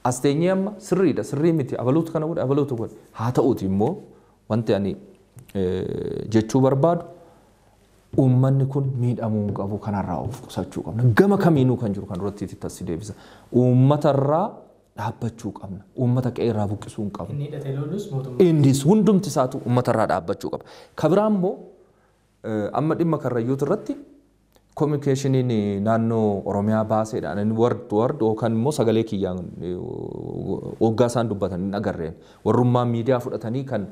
Speaker 2: As teenyee amma sirriidha sirrii miti abaluutu kana godhe abaluutu godhe haa ta'uuti immoo wanti ani jechuu barbaadu uummanni kun miidhamuu hin qabu kanarraa of qusachuu qabna. Gama kamiinuu kan jiru kan duratti itti as deebisa. Uummatarraa dhaabbachuu qabna. Uummata qe'eerraa buqqisuu hin qabnu.
Speaker 1: Inni hidhatee lolus mootummaa.
Speaker 2: Innis hundumti isaatu uummatarraa dhaabbachuu qaba. Ka biraa immoo amma dhimma karrayyuutu irratti kominikeeshiniin naannoo Oromiyaa baaseedhaan inni word to word yookaan immoo sagalee kiyyaan waggaa isaan dubbatan hin agarreen. Warrummaa miidiyaa fudhatanii kan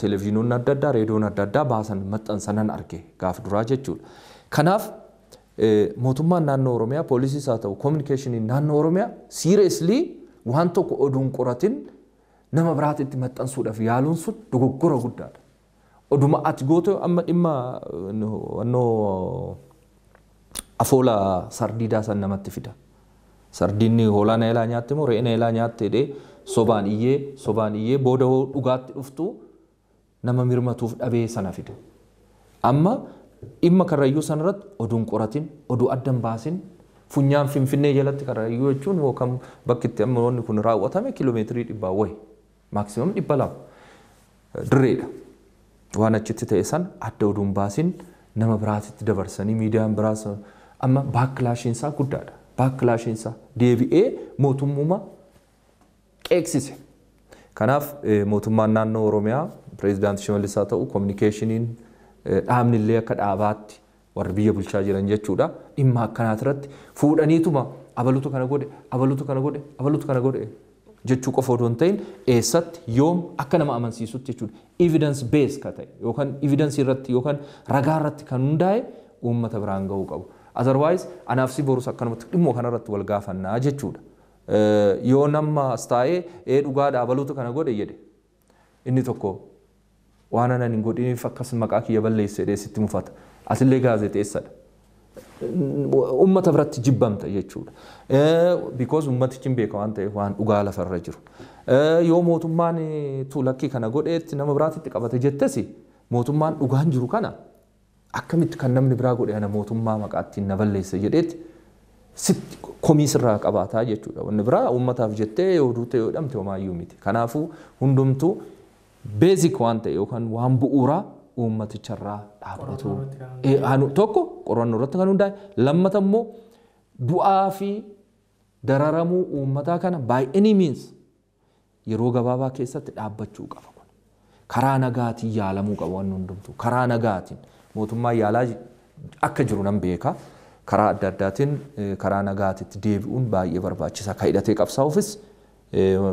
Speaker 2: televezyiinoonni adda addaa reediyoon adda addaa baasan maxxansanan arge gaaf duraa jechuudha. Kanaaf mootummaan naannoo Oromiyaa poolisiis haa ta'u kominikeeshiniin naannoo Oromiyaa siireeslii waan tokko oduun qoratin nama biraatitti maxxansuudhaaf yaaluun sun dogoggora guddaadha. Oduma ati goote amma dhimma wannoo afoola sardiidaa san namatti fida. Sardiinni hoolaa na ilaa nyaatte moo re'ee na ilaa nyaatte jedhee sobaan iyyee booda hoo dhugaatti dhuftu nama mirmatuuf dhabee sana fida. Amma dhimma karrayyuu sanarratti oduun qoratin oduu adda hin baasin funyaan Finfinnee jalatti karrayyuu jechuun yookaan bakki itti amma wanni kun raawwatame kiiloomeetirii 100 wayi maaksimam 200 dirreedha. Waan achitti ta'e san adda oduun baasin nama biraatitti dabarsanii miidiyaan biraas amma baakkilaashiin isaa guddaadha. Baakkilaashiin isaa deebi'ee mootummuma qeeqsise. Kanaaf mootummaan naannoo Oromiyaa pireezidaantii Shimallis haa ta'u kominikeeshiniin dhaabni illee akka dhaabaatti warri biyya bulchaa jiran jechuudha. Dhimma akkanaati irratti fuudhaniituma abaluutu kana godhe, abaluutu kana godhe, abaluutu kana godhe jechuu qofa odoo hin ta'in eessatti yoom akka nama amansiisutti jechuudha. Evidence base ka ta'e yookaan evidence irratti yookaan ragaa irratti kan hundaa'e uummata biraan gahuu qabu. Otherwise anaaf si borus akkanumatti dhimma kanarratti wal gaafannaa jechuudha. Yoo nama as taa'ee ee dhugaadha abaluutu kana godhe jedhe inni tokko waan anan hin godhiniif akkas maqaa kiyya balleesse jedhee sitti mufata. Atillee gaazexeessadha. Uummata biratti jibbamta jechuudha. Because uummatichi hin beeka waan ta'eef waan dhugaa lafarra jiru. Yoo mootummaan lakkii kana godheetti nama biraatitti qabate jettes mootummaan dhugaan jiru kana akkamitti kan namni biraa godhe ana mootummaa maqaa ittiin na balleesse jedheetti sitti komii sirraa qabaataa jechuudha. Wanni biraa uummataaf jettee yoo duute yoo hidhamte homaayyuu miti. Kanaafuu hundumtuu basic waan ta'e yookaan waan bu'uuraa uummaticharraa dhaabbatu. Tokko qorannoo irratti kan hundaa'e, lammata immoo du'aa fi dararamuu uummataa kana by any means yeroo gabaabaa keessatti dhaabbachuu qaba kun. Karaa nagaatiin yaalamuu qaba wanni hundumtuu. Karaa nagaatiin mootummaan yaalaa akka jiru nan beeka. Karaa adda addaatiin karaa nagaatitti deebi'uun baay'ee barbaachisaa. Ka hidhatee qabsaa'uufis,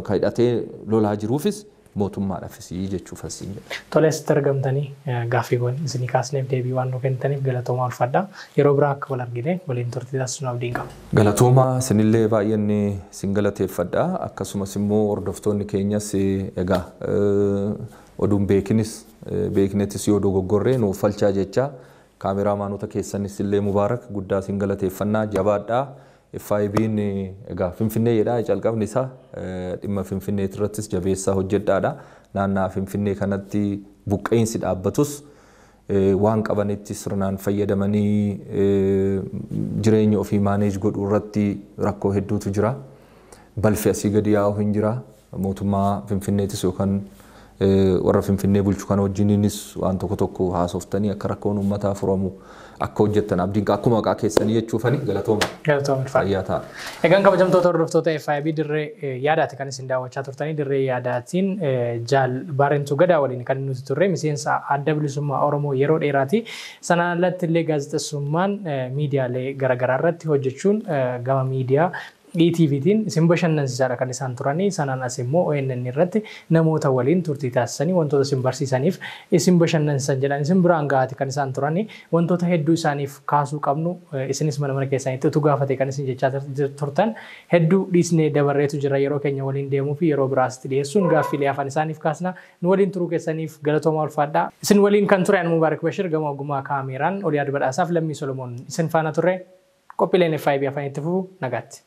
Speaker 2: ka hidhatee lolaa jiruufis mootummaadhaafis jechuuf asiin jedha.
Speaker 1: Tole, asitti argamtanii gaaffiiwwan isinii kaasneef deebii waan nu kennitaniif galatoomaa, ulfaadha. Yeroo biraa akka wal argine waliin turtii taasisnu abdiin qaba.
Speaker 2: Galatoomaa, isinillee baay'een isin galateeffadha. Akkasumas immoo hordoftoonni keenyas egaa oduun beekinis beeknetis yoo dogoggorree nuuf falchaa jecha kaameraamaanota keessanis illee Mubaarak guddaa isin galateeffannaa, jabaadhaa. FIB'n egaa Finfinnee jedhaa calqabni isaa dhimma Finfinnee irrattis jabeessaa hojjedhaadha. Naannaa Finfinnee kanatti buqqeensi dhaabbatus waan qabanitti sirnaan fayyadamanii jireenya ofii manage godhuu irratti rakkoo hedduutu jira. Balfi asii gadi yaa'u hin jira. Mootummaa Finfinneetis yookaan warra Finfinnee bulchu kana wajjiniinis waan tokko tokko haasoftanii akka rakkoon uummataa furamu akka hojjettan abdiin akkuma maqaa keessanii jechuufani galatooma.
Speaker 1: Galatooma.
Speaker 2: Fayyaa ta'a.
Speaker 1: Egaan kabajamtoota hordoftoota FIB, dirree yaadaati kan isin daawwachaa turtanii. Dirree yaadaatiin Jaal Baarentuu Gadaa waliin kan nuti turre, miseensa Adda Bilisummaa Oromoo yeroo dheeraati. Sanaan alatti illee gaazexeessummaan miidiyaalee garaagaraa irratti hojjechuun gama miidiyaa ETVtiin isin bashannansiisaadha kan isaan turanii. Sanaan as immoo ONN irratti namoota waliin turtii taasisanii wantoota isin barsiisaniif isin bashannansiisan jedhan isin biraan gahaati kan isaan turanii. Wantoota hedduu isaaniif kaasuu qabnu, isinis mana mana keessanitti utuu gaafate kan isin jechaa turtan hedduu dhiisnee dabarreetu jira. Yeroo keenya waliin deemuu fi yeroo biraasitti dhiyeessuun gaaffiilee afaan isaaniif kaasna. Nu waliin turuu keessaniif galatoomaa, ulfaadhaa. Isin waliin kan ture ani Mubaarak Bashir, gama ogummaa kaameeraan Oliyaad Badhaasaaf Lammii Solomoon isin faana turre. Qophiileen FIB afaan itti fufu, nagaatti.